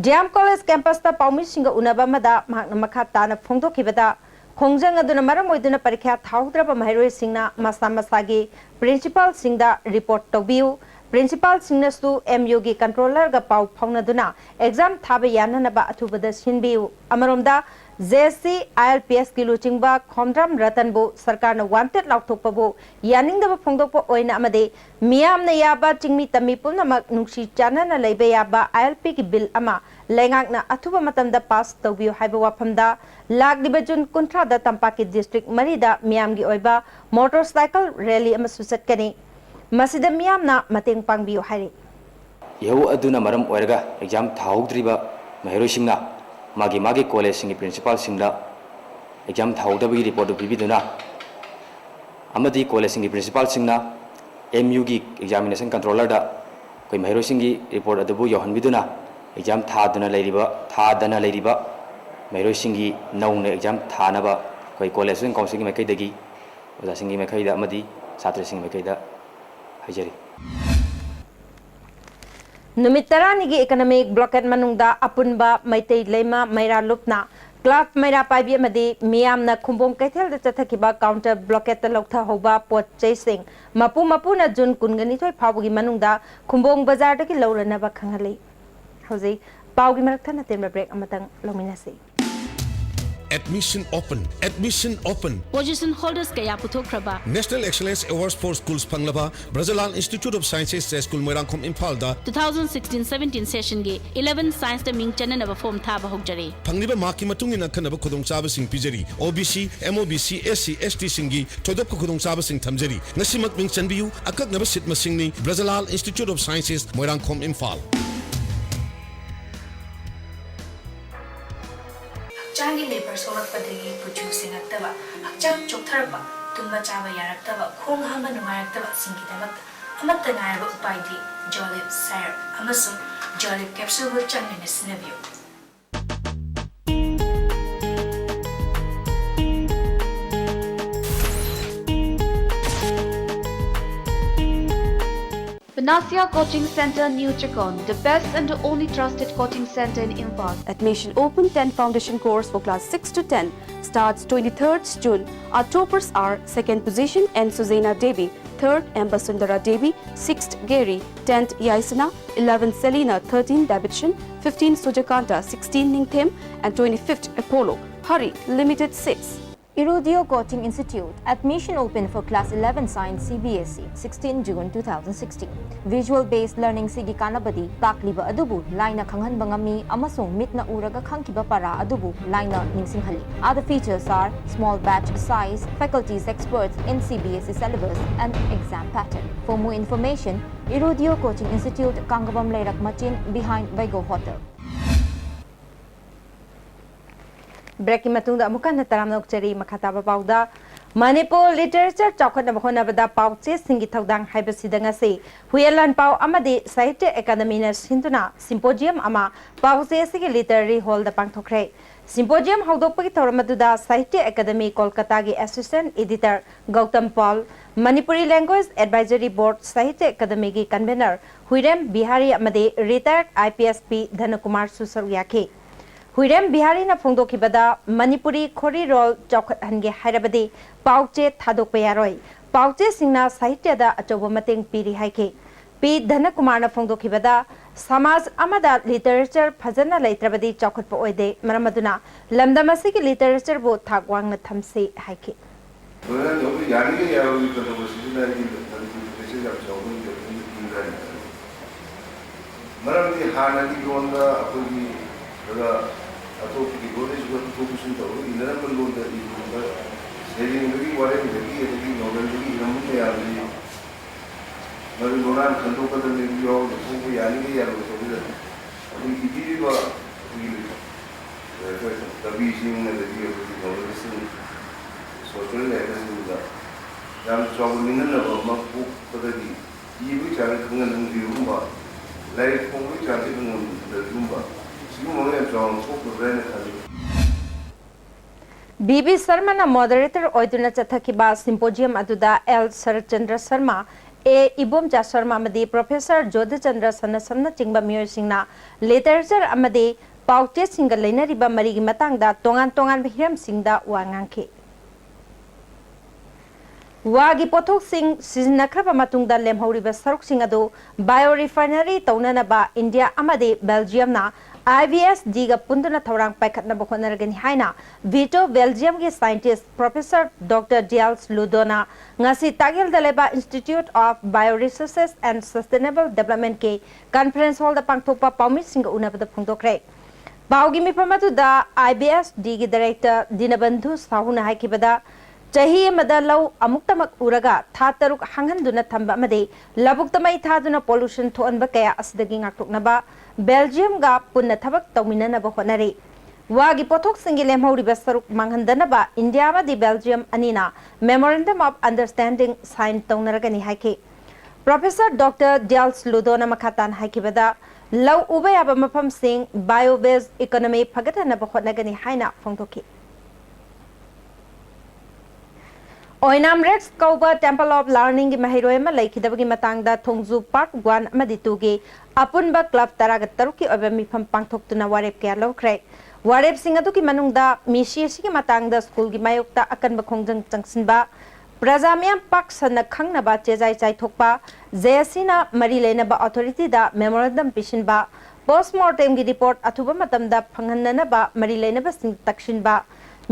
DM College campusꯇ ꯄꯥꯎꯃꯤꯁꯤꯡꯒ ꯎꯅꯕ ꯑꯃꯗ ꯃꯍꯥꯛꯅ ꯃꯈꯥ ꯇꯥꯅ ꯐꯣꯡꯗꯣꯛꯈꯤꯕꯗ, ꯈꯣꯡꯖꯪ ꯑꯗꯨꯅ ꯃꯔꯝ ꯑꯣꯏꯗꯨꯅ ꯄꯔꯤꯈ꯭ꯌꯥ ꯊꯥꯍꯧꯗ꯭ꯔꯕ ꯃꯍꯩꯔꯣꯏꯁꯤꯡꯅ ꯃꯁꯥ ꯃꯁꯥꯒꯤ principalꯁꯤꯡꯗ report ꯇꯧꯕꯤꯌꯨ꯫ Principalꯁꯤꯡꯅꯁꯨ MUꯒꯤ controllerꯒ ꯄꯥꯎ ꯐꯥꯎꯅꯗꯨꯅ exam ꯊꯥꯕ ꯌꯥꯅꯅꯕ ꯑꯊꯨꯕꯗ ꯁꯤꯟꯕꯤꯌꯨ꯫ ꯑꯃꯔꯣꯝꯗ, JAC ILPSꯀꯤ ꯂꯨꯆꯤꯡꯕ ꯈꯣꯝꯗ꯭ꯔꯥꯝ ꯔꯇꯟꯕꯨ ꯁꯔꯀꯥꯔꯅ wanted ꯂꯥꯎꯊꯣꯛꯄꯕꯨ ꯌꯥꯅꯤꯡꯗꯕ ꯐꯣꯡꯗꯣꯛꯄ ꯑꯣꯏꯅ ꯑꯃꯗꯤ ꯃꯤꯌꯥꯝꯅ ꯌꯥꯕ ꯆꯤꯡꯃꯤ ꯇꯝꯃꯤ ꯄꯨꯝꯅꯃꯛ ꯅꯨꯡꯁꯤ ꯆꯥꯟꯅꯅ ꯂꯩꯕ ꯌꯥꯕ ILPꯒꯤ bill ꯑꯃ ꯂꯩꯉꯥꯛꯅ ꯑꯊꯨꯕ ꯃꯇꯝꯗ pass ꯇꯧꯕꯤꯌꯨ ꯍꯥꯏꯕ ꯋꯥꯐꯝꯗ ꯂꯥꯛꯂꯤꯕ June ꯀꯨꯟꯊ꯭ꯔꯥꯗ ꯇꯝꯄꯥꯛꯀꯤ district ꯃꯔꯤꯗ ꯃꯤꯌꯥꯝꯒꯤ ꯑꯣꯏꯕ motorcycle rally ꯑꯃꯁꯨ ꯆꯠꯀꯅꯤ꯫ ꯃꯁꯤꯗ ꯃꯤꯌꯥꯝꯅ ꯃꯇꯦꯡ ꯄꯥꯡꯕꯤꯌꯨ ꯍꯥꯏꯔꯤ꯫ ꯏꯍꯧ ꯑꯗꯨꯅ ꯃꯔꯝ ꯑꯣꯏꯔꯒ exam ꯊꯥꯍꯧꯗ꯭ꯔꯤꯕ ꯃꯍꯩꯔꯣꯏꯁꯤꯡꯅ ꯃꯥꯒꯤ ꯃꯥꯒꯤ collegeꯁꯤꯡꯒꯤ principalꯁꯤꯡꯗ exam ꯊꯥꯍꯧꯗꯕꯒꯤ reportꯗꯨ ꯄꯤꯕꯤꯗꯨꯅ ꯑꯃꯗꯤ collegeꯁꯤꯡꯒꯤ principalꯁꯤꯡꯅ MUꯒꯤ Examination Controllerꯗ ꯑꯩꯈꯣꯏ ꯃꯍꯩꯔꯣꯏꯁꯤꯡꯒꯤ report ꯑꯗꯨꯕꯨ ꯌꯧꯍꯟꯕꯤꯗꯨꯅ exam ꯊꯥꯗꯨꯅ ꯂꯩꯔꯤꯕ, ꯊꯥꯗꯅ ꯂꯩꯔꯤꯕ ꯃꯍꯩꯔꯣꯏꯁꯤꯡꯒꯤ ꯅꯧꯅ exam ꯊꯥꯅꯕ ꯑꯩꯈꯣꯏ College Student Councilꯒꯤ ꯃꯥꯏꯀꯩꯗꯒꯤ, ꯑꯣꯖꯥꯁꯤꯡꯒꯤ ꯃꯥꯏꯀꯩꯗ ꯑꯃꯗꯤ ꯁꯥꯇ꯭ꯔꯁꯤꯡꯒꯤ ꯃꯥꯏꯀꯩꯗ ꯍꯥꯏꯖꯔꯤ꯫ ꯅꯨꯃꯤꯠ ꯇꯔꯥꯅꯤꯒꯤ economic blockade ꯃꯅꯨꯡꯗ ꯑꯄꯨꯟꯕ ꯃꯩꯇꯩ ꯂꯩꯃ ꯃꯩꯔꯥ ꯂꯨꯞꯅ club ꯃꯩꯔꯥ ꯄꯥꯏꯕꯤ ꯑꯃꯗꯤ ꯃꯤꯌꯥꯝꯅ ꯈꯨꯝꯕꯣꯡ ꯀꯩꯊꯦꯜꯗ ꯆꯠꯊꯈꯤꯕ counter blockade ꯇ ꯂꯧꯊꯍꯧꯕ ꯄꯣꯠ ꯆꯩꯁꯤꯡ ꯃꯄꯨ ꯃꯄꯨꯅ ꯖꯨꯟ ꯀꯨꯟꯒ ꯅꯤꯊꯣꯏ ꯐꯥꯎꯕꯒꯤ ꯃꯅꯨꯡꯗ ꯈꯨꯝꯕꯣꯡ ꯕꯖꯥꯔꯗꯒꯤ ꯂꯧꯔꯅꯕ ꯈꯪꯍꯜꯂꯤ꯫ ꯍꯧꯖꯤꯛ ꯄꯥꯎꯒꯤ ꯃꯔꯛ ꯊꯠꯅ ꯇꯦꯟꯕ break ꯑꯃꯇꯪ ꯂꯧꯃꯤꯟꯅꯁꯤ꯫ Admission open, admission open. Position holders ꯀꯌꯥ ꯄꯨꯊꯣꯛꯈ꯭ꯔꯕ National Excellence Awards for Schools ꯐꯪꯂꯕ ꯕ꯭ꯔꯖꯂꯥꯜ Institute of Sciences ꯖꯌꯁ꯭ꯀꯨꯜ ꯃꯣꯏꯔꯥꯡꯈꯣꯝ ꯏꯝꯐꯥꯜꯗ two thousand sixteen seventeen session ꯒꯤ eleven science ꯇ ꯃꯤꯡ ꯆꯟꯅꯅꯕ form ꯊꯥꯕ ꯍꯧꯖꯔꯦ꯫ ꯐꯪꯂꯤꯕ mark ꯀꯤ ꯃꯇꯨꯡ ꯏꯟꯅ ꯑꯈꯟꯅꯕ ꯈꯨꯗꯣꯡꯆꯥꯕꯁꯤꯡ ꯄꯤꯖꯔꯤ꯫ O B C, M O B C, S C, S T ꯁꯤꯡꯒꯤ ꯊꯣꯏꯗꯣꯛꯄ ꯈꯨꯗꯣꯡꯆꯥꯕꯁꯤꯡ ꯊꯝꯖꯔꯤ꯫ ꯉꯁꯤꯃꯛ ꯃꯤꯡ ꯆꯟꯕꯤꯌꯨ꯫ ꯑꯀꯛꯅꯕ seat ꯃꯁꯤꯡꯅꯤ꯫ ꯕ꯭ꯔꯖꯂꯥꯜ Institute of Sciences, Moirangkhom, Imphal. ꯍꯛꯆꯥꯡꯒꯤ ꯂꯦꯕꯔ ꯁꯣꯛꯂꯛꯄꯗꯒꯤ ꯀꯨꯆꯨ ꯁꯦꯡꯉꯛꯇꯕ, ꯍꯛꯆꯥꯡ ꯆꯣꯛꯊꯔꯛꯄ, ꯇꯨꯝꯕ ꯆꯥꯕ ꯌꯥꯔꯛꯇꯕ, ꯈꯣꯡ ꯍꯥꯝꯕ ꯅꯨꯡꯉꯥꯏꯔꯛꯇꯕꯁꯤꯡꯒꯤꯗꯃꯛꯇ ꯑꯃꯠꯇ ꯉꯥꯏꯔꯕ ꯎꯄꯥꯏꯗꯤ ꯖꯣꯂꯤꯞ ꯁꯥꯌꯔ ꯑꯃꯁꯨꯡ ꯖꯣꯂꯤꯞ ꯀꯦꯞꯁꯨꯜꯕꯨ ꯆꯥꯡ ꯅꯥꯏꯅ ꯁꯤꯖꯤꯟꯅꯕꯤꯌꯨ꯫ Panacea Coaching Center, New Chakon, the best and the only trusted coaching center in Imphal. Admission open. Ten foundation course for class six to ten starts twenty-third June. Our toppers are: second position, N Suzena Devi; third, M Basundara Devi; sixth, Gary; tenth, Yaisana; eleventh, Selina; thirteen, Davidson; fifteen, Sujakanta; sixteen, Ningthem; and twenty-fifth, Apollo. Hurry, limited seats. Irudio Coaching Institute. Admission open for class eleven science C B S E, sixteen June two thousand sixteen. Visual based learning ꯁꯤꯒꯤ ꯀꯥꯟꯅꯕꯗꯤ ꯇꯥꯛꯂꯤꯕ ꯑꯗꯨꯕꯨ ꯂꯥꯏꯅ ꯈꯪꯍꯟꯕ ꯉꯝꯃꯤ ꯑꯃꯁꯨꯡ ꯃꯤꯠꯅ ꯎꯔꯒ ꯈꯪꯈꯤꯕ ꯄꯔꯥ ꯑꯗꯨꯕꯨ ꯂꯥꯏꯅ ꯅꯤꯡꯁꯤꯡꯍꯜꯂꯤ꯫ Other features are small batch size, faculties experts in C B S E syllabus and exam pattern. For more information, Irudio Coaching Institute, ꯀꯥꯡꯒꯕꯝ ꯂꯩꯔꯛ ꯃꯆꯤꯟ, behind Vego Hotel. Break ꯀꯤ ꯃꯇꯨꯡꯗ ꯑꯃꯨꯛ ꯍꯟꯅ ꯇꯔꯥꯝꯅ ꯑꯣꯛꯆꯔꯤ꯫ ꯃꯈꯥ ꯇꯥꯕ ꯄꯥꯎꯗ, ꯃꯅꯤꯄꯨꯔ literature ꯆꯥꯎꯈꯠꯅꯕ ꯍꯣꯠꯅꯕꯗ ꯄꯥꯎꯆꯦꯁꯤꯡꯒꯤ ꯊꯧꯗꯥꯡ ꯍꯥꯏꯕꯁꯤꯗ ꯉꯁꯤ ꯍꯨꯏꯌꯦꯟ ꯂꯥꯟꯄꯥꯎ ꯑꯃꯗꯤ ꯁꯥꯍꯤꯇ꯭ꯌ ꯑꯦꯀꯥꯗꯃꯤꯅ ꯁꯤꯟꯗꯨꯅ symposium ꯑꯃ ꯄꯥꯎꯆꯦ ꯑꯁꯤꯒꯤ literary hall ꯗ ꯄꯥꯡꯊꯣꯛꯈ꯭ꯔꯦ꯫ Symposium ꯍꯧꯗꯣꯛꯄꯒꯤ ꯊꯧꯔꯝ ꯑꯗꯨꯗ ꯁꯥꯍꯤꯇ꯭ꯌ ꯑꯦꯀꯥꯗꯃꯤ ꯀꯣꯜꯀꯇꯥꯒꯤ assistant editor ꯒꯧꯇꯝ ꯄꯥꯜ, Manipuri Language Advisory Board Sahitya Academy ꯒꯤ convener ꯍꯨꯏꯔꯦꯝ ꯕꯤꯍꯥꯔꯤ ꯑꯃꯗꯤ retired I P S P ꯙꯅꯀꯨꯃꯥꯔꯁꯨ ꯁꯔꯨꯛ ꯌꯥꯈꯤ꯫ ꯍꯨꯏꯔꯦꯝ ꯕꯤꯍꯥꯔꯤꯅ ꯐꯣꯡꯗꯣꯛꯈꯤꯕꯗ, ꯃꯅꯤꯄꯨꯔꯤ ꯈꯣꯔꯤꯔꯣꯜ ꯆꯥꯎꯈꯠꯍꯟꯒꯦ ꯍꯥꯏꯔꯕꯗꯤ ꯄꯥꯎꯆꯦ ꯊꯥꯗꯣꯛꯄ ꯌꯥꯔꯣꯏ, ꯄꯥꯎꯆꯦꯁꯤꯡꯅ ꯁꯥꯍꯤꯇ꯭ꯌꯗ ꯑꯆꯧꯕ ꯃꯇꯦꯡ ꯄꯤꯔꯤ ꯍꯥꯏꯈꯤ꯫ ꯄꯤ ꯙꯅꯀꯨꯃꯥꯔꯅ ꯐꯣꯡꯗꯣꯛꯈꯤꯕꯗ, ꯁꯃꯥꯖ ꯑꯃꯗ literature ꯐꯖꯅ ꯂꯩꯇ꯭ꯔꯕꯗꯤ ꯆꯥꯎꯈꯠꯄ ꯑꯣꯏꯗꯦ, ꯃꯔꯝ ꯑꯗꯨꯅ ꯂꯝꯗꯝ ꯑꯁꯤꯒꯤ literatureꯕꯨ ꯊꯥꯛ ꯋꯥꯡꯅ ꯊꯝꯁꯤ ꯍꯥꯏꯈꯤ꯫ ꯂꯣꯏꯅ ꯇꯧꯕ ꯌꯥꯔꯤꯉꯩ ꯌꯥꯔꯣꯏ ꯈꯟꯗꯣꯛꯄꯁꯤꯁꯨ ꯑꯩꯒꯤ ꯃꯅꯤꯄꯨꯔꯒꯤ ꯃꯦꯁꯦꯖ ꯌꯥꯝ ꯆꯥꯎꯕ ꯑꯃ ꯄꯤꯕ꯭ꯔꯥ ꯍꯥꯏꯅ ꯈꯜꯂꯤ꯫ ꯃꯔꯝꯗꯤ ꯍꯥꯟꯅꯒꯤ ꯂꯣꯟꯗ ꯑꯩꯈꯣꯏꯒꯤ ꯈꯔ ꯑꯇꯣꯞꯄꯒꯤ ꯂꯣꯟꯗꯩꯁꯨ ꯈꯔ ꯄꯨꯊꯣꯛ ꯄꯨꯁꯤꯟ ꯇꯧꯔꯒ ꯏꯅꯔꯝꯕ ꯂꯣꯟꯗ ꯏꯕꯒꯨꯝꯕ ꯁꯩꯔꯦꯡꯗꯒꯤ ꯋꯥꯔꯦꯡꯗꯒꯤ ꯑꯗꯒꯤ ꯅꯣꯕꯦꯜꯗꯒꯤ ꯏꯔꯝꯕ ꯃꯌꯥꯝꯁꯤ ꯃꯗꯨ ꯂꯣꯟꯅ ꯈꯟꯗꯣꯛꯀꯗꯕꯅꯤ, ꯌꯥꯎꯔꯒ ꯊꯣꯛꯄ ꯌꯥꯔꯤꯉꯩ ꯌꯥꯔꯣꯏ ꯇꯧꯕꯤꯔꯝꯃꯤ꯫ ꯑꯗꯨ ꯏꯕꯤꯔꯤꯕ ꯑꯩꯈꯣꯏꯒꯤ ꯀꯕꯤꯁꯤꯡ ꯑꯗꯒꯤ ꯑꯩꯈꯣꯏꯒꯤ ꯅꯣꯕꯦꯂꯤꯁꯁꯤꯡ, ꯁꯣꯁꯤꯌꯦꯜ ꯋꯥꯔꯀꯔꯁꯤꯡꯗ ꯌꯥꯝꯅ ꯆꯥꯎꯕ ꯅꯤꯡꯍꯟꯅꯕ ꯑꯃ ꯄꯣꯛꯄꯗꯒꯤ ꯏꯕꯒꯤ ꯆꯥꯡꯁꯤ ꯈꯪꯍꯟꯍꯟꯗ꯭ꯔꯤꯕꯒꯨꯝꯕ, ꯂꯥꯏꯔꯤꯛ ꯐꯣꯡꯕꯒꯤ ꯆꯥꯡꯁꯤ ꯈꯪꯍꯟꯍꯟꯗ꯭ꯔꯤꯕꯒꯨꯝꯕ, ꯁꯤꯒꯨꯝꯕ ꯌꯥꯝ ꯆꯥꯎꯅ ꯊꯣꯛꯈ꯭ꯔꯕ꯭ꯔꯥ ꯍꯥꯏꯅ ꯈꯜꯂꯤ꯫ ꯕꯤ ꯕꯤ ꯁꯔꯃꯅ moderator ꯑꯣꯏꯗꯨꯅ ꯆꯠꯊꯈꯤꯕ symposium ꯑꯗꯨꯗ ꯑꯦꯜ ꯁꯔꯠꯆꯟꯗ꯭ꯔ ꯁꯔꯃ, ꯑꯦ ꯏꯕꯣꯝꯆꯥ ꯁꯔꯃ ꯑꯃꯗꯤ Professor ꯖꯣꯙꯆꯟꯗ꯭ꯔ ꯁꯅꯥꯁꯝꯅꯆꯤꯡꯕ ꯃꯤꯑꯣꯏꯁꯤꯡꯅ literature ꯑꯃꯗꯤ ꯄꯥꯎꯆꯦꯁꯤꯡꯒ ꯂꯩꯅꯔꯤꯕ ꯃꯔꯤꯒꯤ ꯃꯇꯥꯡꯗ ꯇꯣꯉꯥꯟ ꯇꯣꯉꯥꯟꯕ ꯍꯤꯔꯝꯁꯤꯡꯗ ꯋꯥ ꯉꯥꯡꯈꯤ꯫ ꯋꯥꯒꯤ ꯄꯣꯠꯊꯣꯛꯁꯤꯡ ꯁꯤꯖꯤꯟꯅꯈ꯭ꯔꯕ ꯃꯇꯨꯡꯗ ꯂꯦꯝꯍꯧꯔꯤꯕ ꯁꯔꯨꯛꯁꯤꯡ ꯑꯗꯨ biorefinery ꯇꯧꯅꯅꯕ ꯏꯟꯗꯤꯌꯥ ꯑꯃꯗꯤ ꯕꯦꯜꯖꯤꯌꯝꯅ I B S D ꯒ ꯄꯨꯟꯗꯨꯅ ꯊꯧꯔꯥꯡ ꯄꯥꯏꯈꯠꯅꯕ ꯍꯣꯠꯅꯔꯒꯅꯤ ꯍꯥꯏꯅ ꯚꯤꯇꯣ ꯕꯦꯜꯖꯤꯌꯝꯒꯤ scientist Professor Doctor ꯗꯤꯌꯥꯜꯁ ꯂꯨꯗꯣꯅ ꯉꯁꯤ ꯇꯥꯛꯌꯦꯜꯗ ꯂꯩꯕ Institute of Bioresources and Sustainable Development ꯀꯤ conference hall ꯗ ꯄꯥꯡꯊꯣꯛꯄ ꯄꯥꯎꯃꯤꯁꯤꯡꯒ ꯎꯅꯕꯗ ꯐꯣꯡꯗꯣꯛꯈ꯭ꯔꯦ꯫ ꯄꯥꯎꯒꯤ ꯃꯤꯐꯝ ꯑꯗꯨꯗ I B S D ꯒꯤ director ꯗꯤꯅꯕꯟꯙꯨ ꯁꯥꯍꯨꯅ ꯍꯥꯏꯈꯤꯕꯗ, ꯆꯍꯤ ꯑꯃꯗ ꯂꯧ ꯑꯃꯨꯛꯇꯃꯛ ꯎꯔꯒ ꯊꯥ ꯇꯔꯨꯛ ꯍꯥꯡꯍꯟꯗꯨꯅ ꯊꯝꯕ ꯑꯃꯗꯤ ꯂꯧꯕꯨꯛꯇ ꯃꯩ ꯊꯥꯗꯨꯅ pollution ꯊꯣꯛꯍꯟꯕ ꯀꯌꯥ ꯑꯁꯤꯗꯒꯤ ꯉꯥꯛꯊꯣꯛꯅꯕ ꯕꯦꯜꯖꯤꯌꯝꯒ ꯄꯨꯟꯅ ꯊꯕꯛ ꯇꯧꯃꯤꯟꯅꯅꯕ ꯍꯣꯠꯅꯔꯤ꯫ ꯋꯥꯒꯤ ꯄꯣꯠꯊꯣꯛꯁꯤꯡꯒꯤ ꯂꯦꯝꯍꯧꯔꯤꯕ ꯁꯔꯨꯛ ꯃꯥꯡꯍꯟꯗꯅꯕ ꯏꯟꯗꯤꯌꯥ ꯑꯃꯗꯤ ꯕꯦꯜꯖꯤꯌꯝ ꯑꯅꯤꯅ memorandum of understanding sign ꯇꯧꯅꯔꯒꯅꯤ ꯍꯥꯏꯈꯤ꯫ Professor Doctor ꯗꯤꯌꯥꯜꯁ ꯂꯨꯗꯣꯅ ꯃꯈꯥ ꯇꯥꯅ ꯍꯥꯏꯈꯤꯕꯗ, ꯂꯧ ꯎꯕ ꯌꯥꯕ ꯃꯐꯝꯁꯤꯡ, bio-based economy ꯐꯒꯠꯍꯟꯅꯕ ꯍꯣꯠꯅꯒꯅꯤ ꯍꯥꯏꯅ ꯐꯣꯡꯗꯣꯛꯈꯤ꯫ ꯑꯣꯏꯅꯥꯝ ꯔꯦꯛꯁ ꯀꯧꯕ Temple of Learningꯒꯤ ꯃꯍꯩꯔꯣꯏ ꯑꯃ ꯂꯩꯈꯤꯗꯕꯒꯤ ꯃꯇꯥꯡꯗ ꯊꯣꯡꯖꯨ Part One ꯑꯃꯗꯤ Twoꯒꯤ ꯑꯄꯨꯟꯕ club ꯇꯔꯥꯒ ꯇꯔꯨꯛꯀꯤ ꯑꯣꯏꯕ ꯃꯤꯐꯝ ꯄꯥꯡꯊꯣꯛꯇꯨꯅ ꯋꯥꯔꯦꯞ ꯀꯌꯥ ꯂꯧꯈ꯭ꯔꯦ꯫ ꯋꯥꯔꯦꯞꯁꯤꯡ ꯑꯗꯨꯒꯤ ꯃꯅꯨꯡꯗ ꯃꯤꯁꯤ ꯑꯁꯤꯒꯤ ꯃꯇꯥꯡꯗ ꯁ꯭ꯀꯨꯜꯒꯤ ꯃꯥꯌꯣꯛꯇ ꯑꯀꯟꯕ ꯈꯣꯡꯖꯪ ꯆꯪꯁꯤꯟꯕ, ꯄ꯭ꯔꯖꯥ ꯃꯤꯌꯥꯝ ꯄꯥꯛ ꯁꯟꯅ ꯈꯪꯅꯕ ꯆꯦꯖꯥꯏ ꯆꯥꯏꯊꯣꯛꯄ, ꯖꯦ ꯑꯦꯁ ꯁꯤꯅ ꯃꯔꯤ ꯂꯩꯅꯕ authorityꯗ memorandum ꯄꯤꯁꯤꯟꯕ, post mortemꯒꯤ report ꯑꯊꯨꯕ ꯃꯇꯝꯗ ꯐꯪꯍꯟꯅꯅꯕ ꯃꯔꯤ ꯂꯩꯅꯕꯁꯤꯡ ꯇꯛꯁꯤꯟꯕ,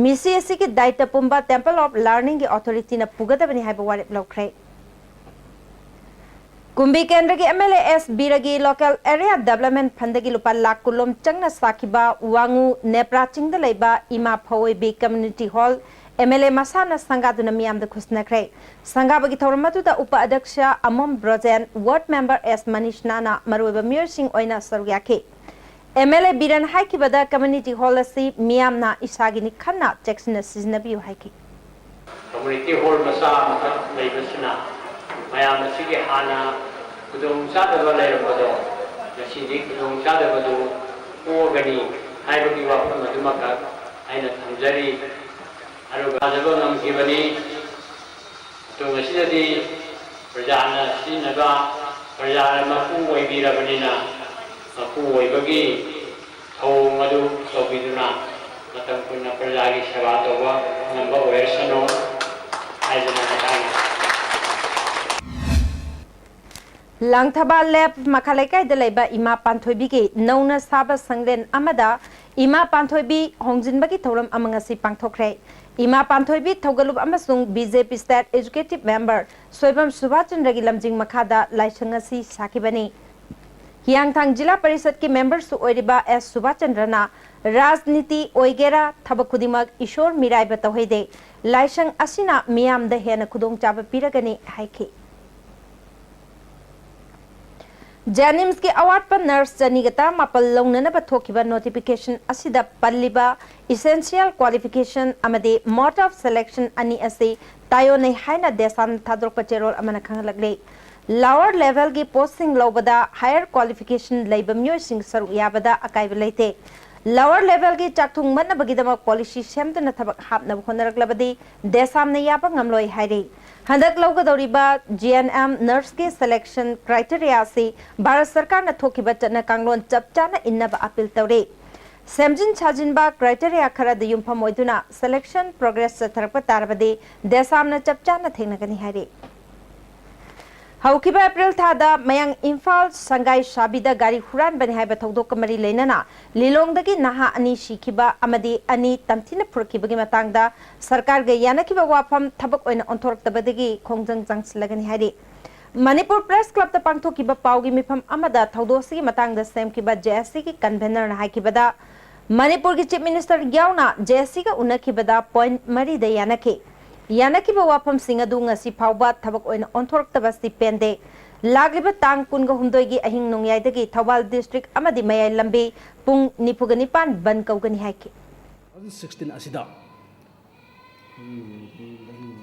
ꯃꯤꯁꯤ ꯑꯁꯤꯒꯤ ꯗꯥꯏꯇ ꯄꯨꯝꯕ Temple of Learningꯒꯤ authorityꯅ ꯄꯨꯒꯗꯕꯅꯤ ꯍꯥꯏꯕ ꯋꯥꯔꯦꯞ ꯂꯧꯈ꯭ꯔꯦ꯫ ꯀꯨꯝꯕꯤ ꯀꯦꯟꯗ꯭ꯔꯒꯤ M L A S ꯕꯤꯔꯒꯤ Local Area Development Fundꯗꯒꯤ ꯂꯨꯄꯥ ꯂꯥꯈ ꯀꯨꯟ ꯂꯣꯝ ꯆꯪꯅ ꯁꯥꯈꯤꯕ ꯋꯥꯉꯨ ꯅꯦꯄ꯭ꯔꯥ ꯆꯤꯡꯗ ꯂꯩꯕ ꯏꯃꯥ ꯐꯋꯣꯏꯕꯤ Community Hall M L A ꯃꯁꯥꯅ ꯁꯪꯒꯥꯗꯨꯅ ꯃꯤꯌꯥꯝꯗ ꯈꯨꯠꯁꯤꯟꯅꯈ꯭ꯔꯦ꯫ ꯁꯪꯒꯥꯕꯒꯤ ꯊꯧꯔꯝ ꯑꯗꯨꯗ ꯎꯄ ꯑꯗ꯭ꯌꯛꯁ ꯑꯃꯣꯝ ꯕ꯭ꯔꯣꯖꯦꯟ, ward member S ꯃꯅꯤꯁꯅꯥꯅ ꯃꯔꯨꯑꯣꯏꯕ ꯃꯤꯑꯣꯏꯁꯤꯡ ꯑꯣꯏꯅ ꯁꯔꯨꯛ ꯌꯥꯈꯤ꯫ M L A ꯕꯤꯔꯟ ꯍꯥꯏꯈꯤꯕꯗ Community Hall ꯑꯁꯤ ꯃꯤꯌꯥꯝꯅ ꯏꯁꯥꯒꯤꯅꯤ ꯈꯟꯅ ꯆꯦꯛꯁꯤꯟꯅ ꯁꯤꯖꯤꯟꯅꯕꯤꯌꯨ ꯍꯥꯏꯈꯤ꯫ Community hall ꯃꯆꯥ ꯑꯃꯈꯛ ꯂꯩꯕꯁꯤꯅ ꯃꯌꯥꯝ ꯑꯁꯤꯒꯤ ꯍꯥꯟꯅ ꯈꯨꯗꯣꯡꯆꯥꯗꯕ ꯂꯩꯔꯝꯕꯗꯣ ꯉꯁꯤꯗꯤ ꯈꯨꯗꯣꯡꯆꯥꯗꯕꯗꯨ ꯀꯣꯛꯑꯒꯅꯤ ꯍꯥꯏꯕꯒꯤ ꯋꯥꯐꯝ ꯑꯗꯨꯃꯈꯛ ꯑꯩꯅ ꯊꯝꯖꯔꯤ꯫ ꯑꯗꯨꯒ ꯊꯥꯖꯕ ꯉꯝꯈꯤꯕꯅꯤ꯫ ꯃꯇꯨꯡ ꯑꯁꯤꯗꯗꯤ ꯄ꯭ꯔꯖꯥꯅ ꯁꯤꯖꯤꯟꯅꯕ, ꯄ꯭ꯔꯖꯥꯅ ꯃꯄꯨ ꯑꯣꯏꯕꯤꯔꯕꯅꯤꯅ ꯃꯄꯨ ꯑꯣꯏꯕꯒꯤ ꯊꯧꯑꯣꯡ ꯑꯗꯨ ꯇꯧꯕꯤꯗꯨꯅ ꯃꯇꯝ ꯀꯨꯏꯅ ꯄ꯭ꯔꯖꯥꯒꯤ ꯁꯦꯕꯥ ꯇꯧꯕ ꯉꯝꯕ ꯑꯣꯏꯔꯁꯅꯨ ꯍꯥꯏꯗꯨꯅ ꯍꯥꯏꯅꯤꯡꯏ꯫ ꯂꯥꯡꯊꯕꯥꯜ ꯂꯦꯞ ꯃꯈꯥ ꯂꯩꯀꯥꯏꯗ ꯂꯩꯕ ꯏꯃꯥ ꯄꯥꯟꯊꯣꯏꯕꯤꯒꯤ ꯅꯧꯅ ꯁꯥꯕ ꯁꯪꯂꯦꯟ ꯑꯃꯗ ꯏꯃꯥ ꯄꯥꯟꯊꯣꯏꯕꯤ ꯍꯣꯡꯖꯤꯟꯕꯒꯤ ꯊꯧꯔꯝ ꯑꯃ ꯉꯁꯤ ꯄꯥꯡꯊꯣꯛꯈ꯭ꯔꯦ꯫ ꯏꯃꯥ ꯄꯥꯟꯊꯣꯏꯕꯤ ꯊꯧꯒꯜꯂꯨꯞ ꯑꯃꯁꯨꯡ B J P State Executive Member Soibam ꯁꯨꯕꯥꯆꯟꯗ꯭ꯔꯒꯤ ꯂꯝꯖꯤꯡ ꯃꯈꯥꯗ ꯂꯥꯏꯁꯪ ꯑꯁꯤ ꯁꯥꯈꯤꯕꯅꯤ꯫ ꯍꯤꯌꯥꯡꯊꯥꯡ ꯖꯤꯂꯥ ꯄꯔꯤꯁꯠꯀꯤ memberꯁꯨ ꯑꯣꯏꯔꯤꯕ S ꯁꯨꯕꯥꯆꯟꯗ꯭ꯔꯅ ꯔꯥꯖꯅꯤꯇꯤ ꯑꯣꯏꯒꯦꯔꯥ ꯊꯕꯛ ꯈꯨꯗꯤꯡꯃꯛ ꯏꯁꯣꯔ ꯃꯤꯔꯥꯏꯕ ꯇꯧꯍꯩꯗꯦ, ꯂꯥꯏꯁꯪ ꯑꯁꯤꯅ ꯃꯤꯌꯥꯝꯗ ꯍꯦꯟꯅ ꯈꯨꯗꯣꯡꯆꯥꯕ ꯄꯤꯔꯒꯅꯤ ꯍꯥꯏꯈꯤ꯫ JNIMSꯀꯤ ꯑꯋꯥꯠꯄ nurse ꯆꯅꯤꯒ ꯇꯔꯥꯃꯥꯄꯜ ꯂꯧꯅꯅꯕ ꯊꯣꯛꯈꯤꯕ notification ꯑꯁꯤꯗ ꯄꯜꯂꯤꯕ essential qualification ꯑꯃꯗꯤ mode of selection ꯑꯅꯤ ꯑꯁꯤ ꯇꯥꯏꯑꯣꯟꯅꯩ ꯍꯥꯏꯅ DESAꯅ ꯊꯥꯗꯣꯔꯛꯄ ꯆꯦꯔꯣꯜ ꯑꯃꯅ ꯈꯪꯍꯜꯂꯛꯂꯤ꯫ Lower levelꯒꯤ postꯁꯤꯡ ꯂꯧꯕꯗ higher qualification ꯂꯩꯕ ꯃꯤꯑꯣꯏꯁꯤꯡ ꯁꯔꯨꯛ ꯌꯥꯕꯗ ꯑꯀꯥꯏꯕ ꯂꯩꯇꯦ꯫ Lower levelꯒꯤ ꯆꯥꯛꯊꯨꯡ ꯃꯠꯅꯕꯒꯤꯗꯃꯛ policy ꯁꯦꯝꯗꯨꯅ ꯊꯕꯛ ꯍꯥꯞꯅꯕ ꯍꯣꯠꯅꯔꯛꯂꯕꯗꯤ ꯗꯦꯁꯥꯝꯅ ꯌꯥꯕ ꯉꯝꯂꯣꯏ ꯍꯥꯏꯔꯤ꯫ ꯍꯟꯗꯛ ꯂꯧꯒꯗꯧꯔꯤꯕ G N M nurseꯀꯤ selection criteria ꯑꯁꯤ ꯚꯥꯔꯠ ꯁꯔꯀꯥꯔꯅ ꯊꯣꯛꯈꯤꯕ ꯆꯠꯅ ꯀꯥꯡꯂꯣꯟ ꯆꯞ ꯆꯥꯅ ꯏꯟꯅꯕ appeal ꯇꯧꯔꯤ꯫ ꯁꯦꯝꯖꯤꯟ ꯁꯥꯖꯤꯟꯕ criteria ꯈꯔꯗ ꯌꯨꯝꯐꯝ ꯑꯣꯏꯗꯨꯅ selection progress ꯆꯠꯊꯔꯛꯄ ꯇꯥꯔꯕꯗꯤ ꯗꯦꯁꯥꯝꯅ ꯆꯞ ꯆꯥꯅ ꯊꯦꯡꯅꯒꯅꯤ ꯍꯥꯏꯔꯤ꯫ ꯍꯧꯈꯤꯕ ꯑꯦꯄ꯭ꯔꯤꯜ ꯊꯥꯗ ꯃꯌꯥꯡ ꯏꯝꯐꯥꯜ ꯁꯪꯒꯥꯏ ꯁꯥꯕꯤꯗ ꯒꯥꯔꯤ ꯍꯨꯔꯥꯟꯕꯅꯤ ꯍꯥꯏꯕ ꯊꯧꯗꯣꯛꯀ ꯃꯔꯤ ꯂꯩꯅꯅ ꯂꯤꯂꯣꯡꯗꯒꯤ ꯅꯍꯥ ꯑꯅꯤ ꯁꯤꯈꯤꯕ ꯑꯃꯗꯤ ꯑꯅꯤ ꯇꯝꯊꯤꯅ ꯐꯨꯔꯛꯈꯤꯕꯒꯤ ꯃꯇꯥꯡꯗ ꯁꯔꯀꯥꯔꯒ ꯌꯥꯅꯈꯤꯕ ꯋꯥꯐꯝ ꯊꯕꯛ ꯑꯣꯏꯅ ꯑꯣꯟꯊꯣꯔꯛꯇꯕꯗꯒꯤ ꯈꯣꯡꯖꯪ ꯆꯪꯁꯤꯜꯂꯒꯅꯤ ꯍꯥꯏꯔꯤ꯫ ꯃꯅꯤꯄꯨꯔ ꯄ꯭ꯔꯦꯁ ꯀ꯭ꯂꯕꯇ ꯄꯥꯡꯊꯣꯛꯈꯤꯕ ꯄꯥꯎꯒꯤ ꯃꯤꯐꯝ ꯑꯃꯗ ꯊꯧꯗꯣꯛ ꯑꯁꯤꯒꯤ ꯃꯇꯥꯡꯗ ꯁꯦꯝꯈꯤꯕ J S Cꯒꯤ convenerꯅ ꯍꯥꯏꯈꯤꯕꯗ, ꯃꯅꯤꯄꯨꯔꯒꯤ Chief Minister ꯌꯥꯎꯅ J S Cꯒ ꯎꯅꯈꯤꯕꯗ point ꯃꯔꯤꯗ ꯌꯥꯅꯈꯤ꯫ ꯌꯥꯅꯈꯤꯕ ꯋꯥꯐꯝꯁꯤꯡ ꯑꯗꯨ ꯉꯁꯤ ꯐꯥꯎꯕ ꯊꯕꯛ ꯑꯣꯏꯅ ꯑꯣꯟꯊꯣꯔꯛꯇꯕ ꯑꯁꯤ ꯄꯦꯟꯗꯦ꯫ ꯂꯥꯛꯂꯤꯕ ꯇꯥꯡ ꯀꯨꯟꯒ ꯍꯨꯝꯗꯣꯏꯒꯤ ꯑꯍꯤꯡ ꯅꯣꯡꯌꯥꯏꯗꯒꯤ ꯊꯧꯕꯥꯜ district ꯑꯃꯗꯤ ꯃꯌꯥꯏ ꯂꯝꯕꯤ ꯄꯨꯡ ꯅꯤꯐꯨꯒ ꯅꯤꯄꯥꯟ ꯕꯟ ꯀꯧꯒꯅꯤ ꯍꯥꯏꯈꯤ꯫ Two thousand sixteen ꯑꯁꯤꯗ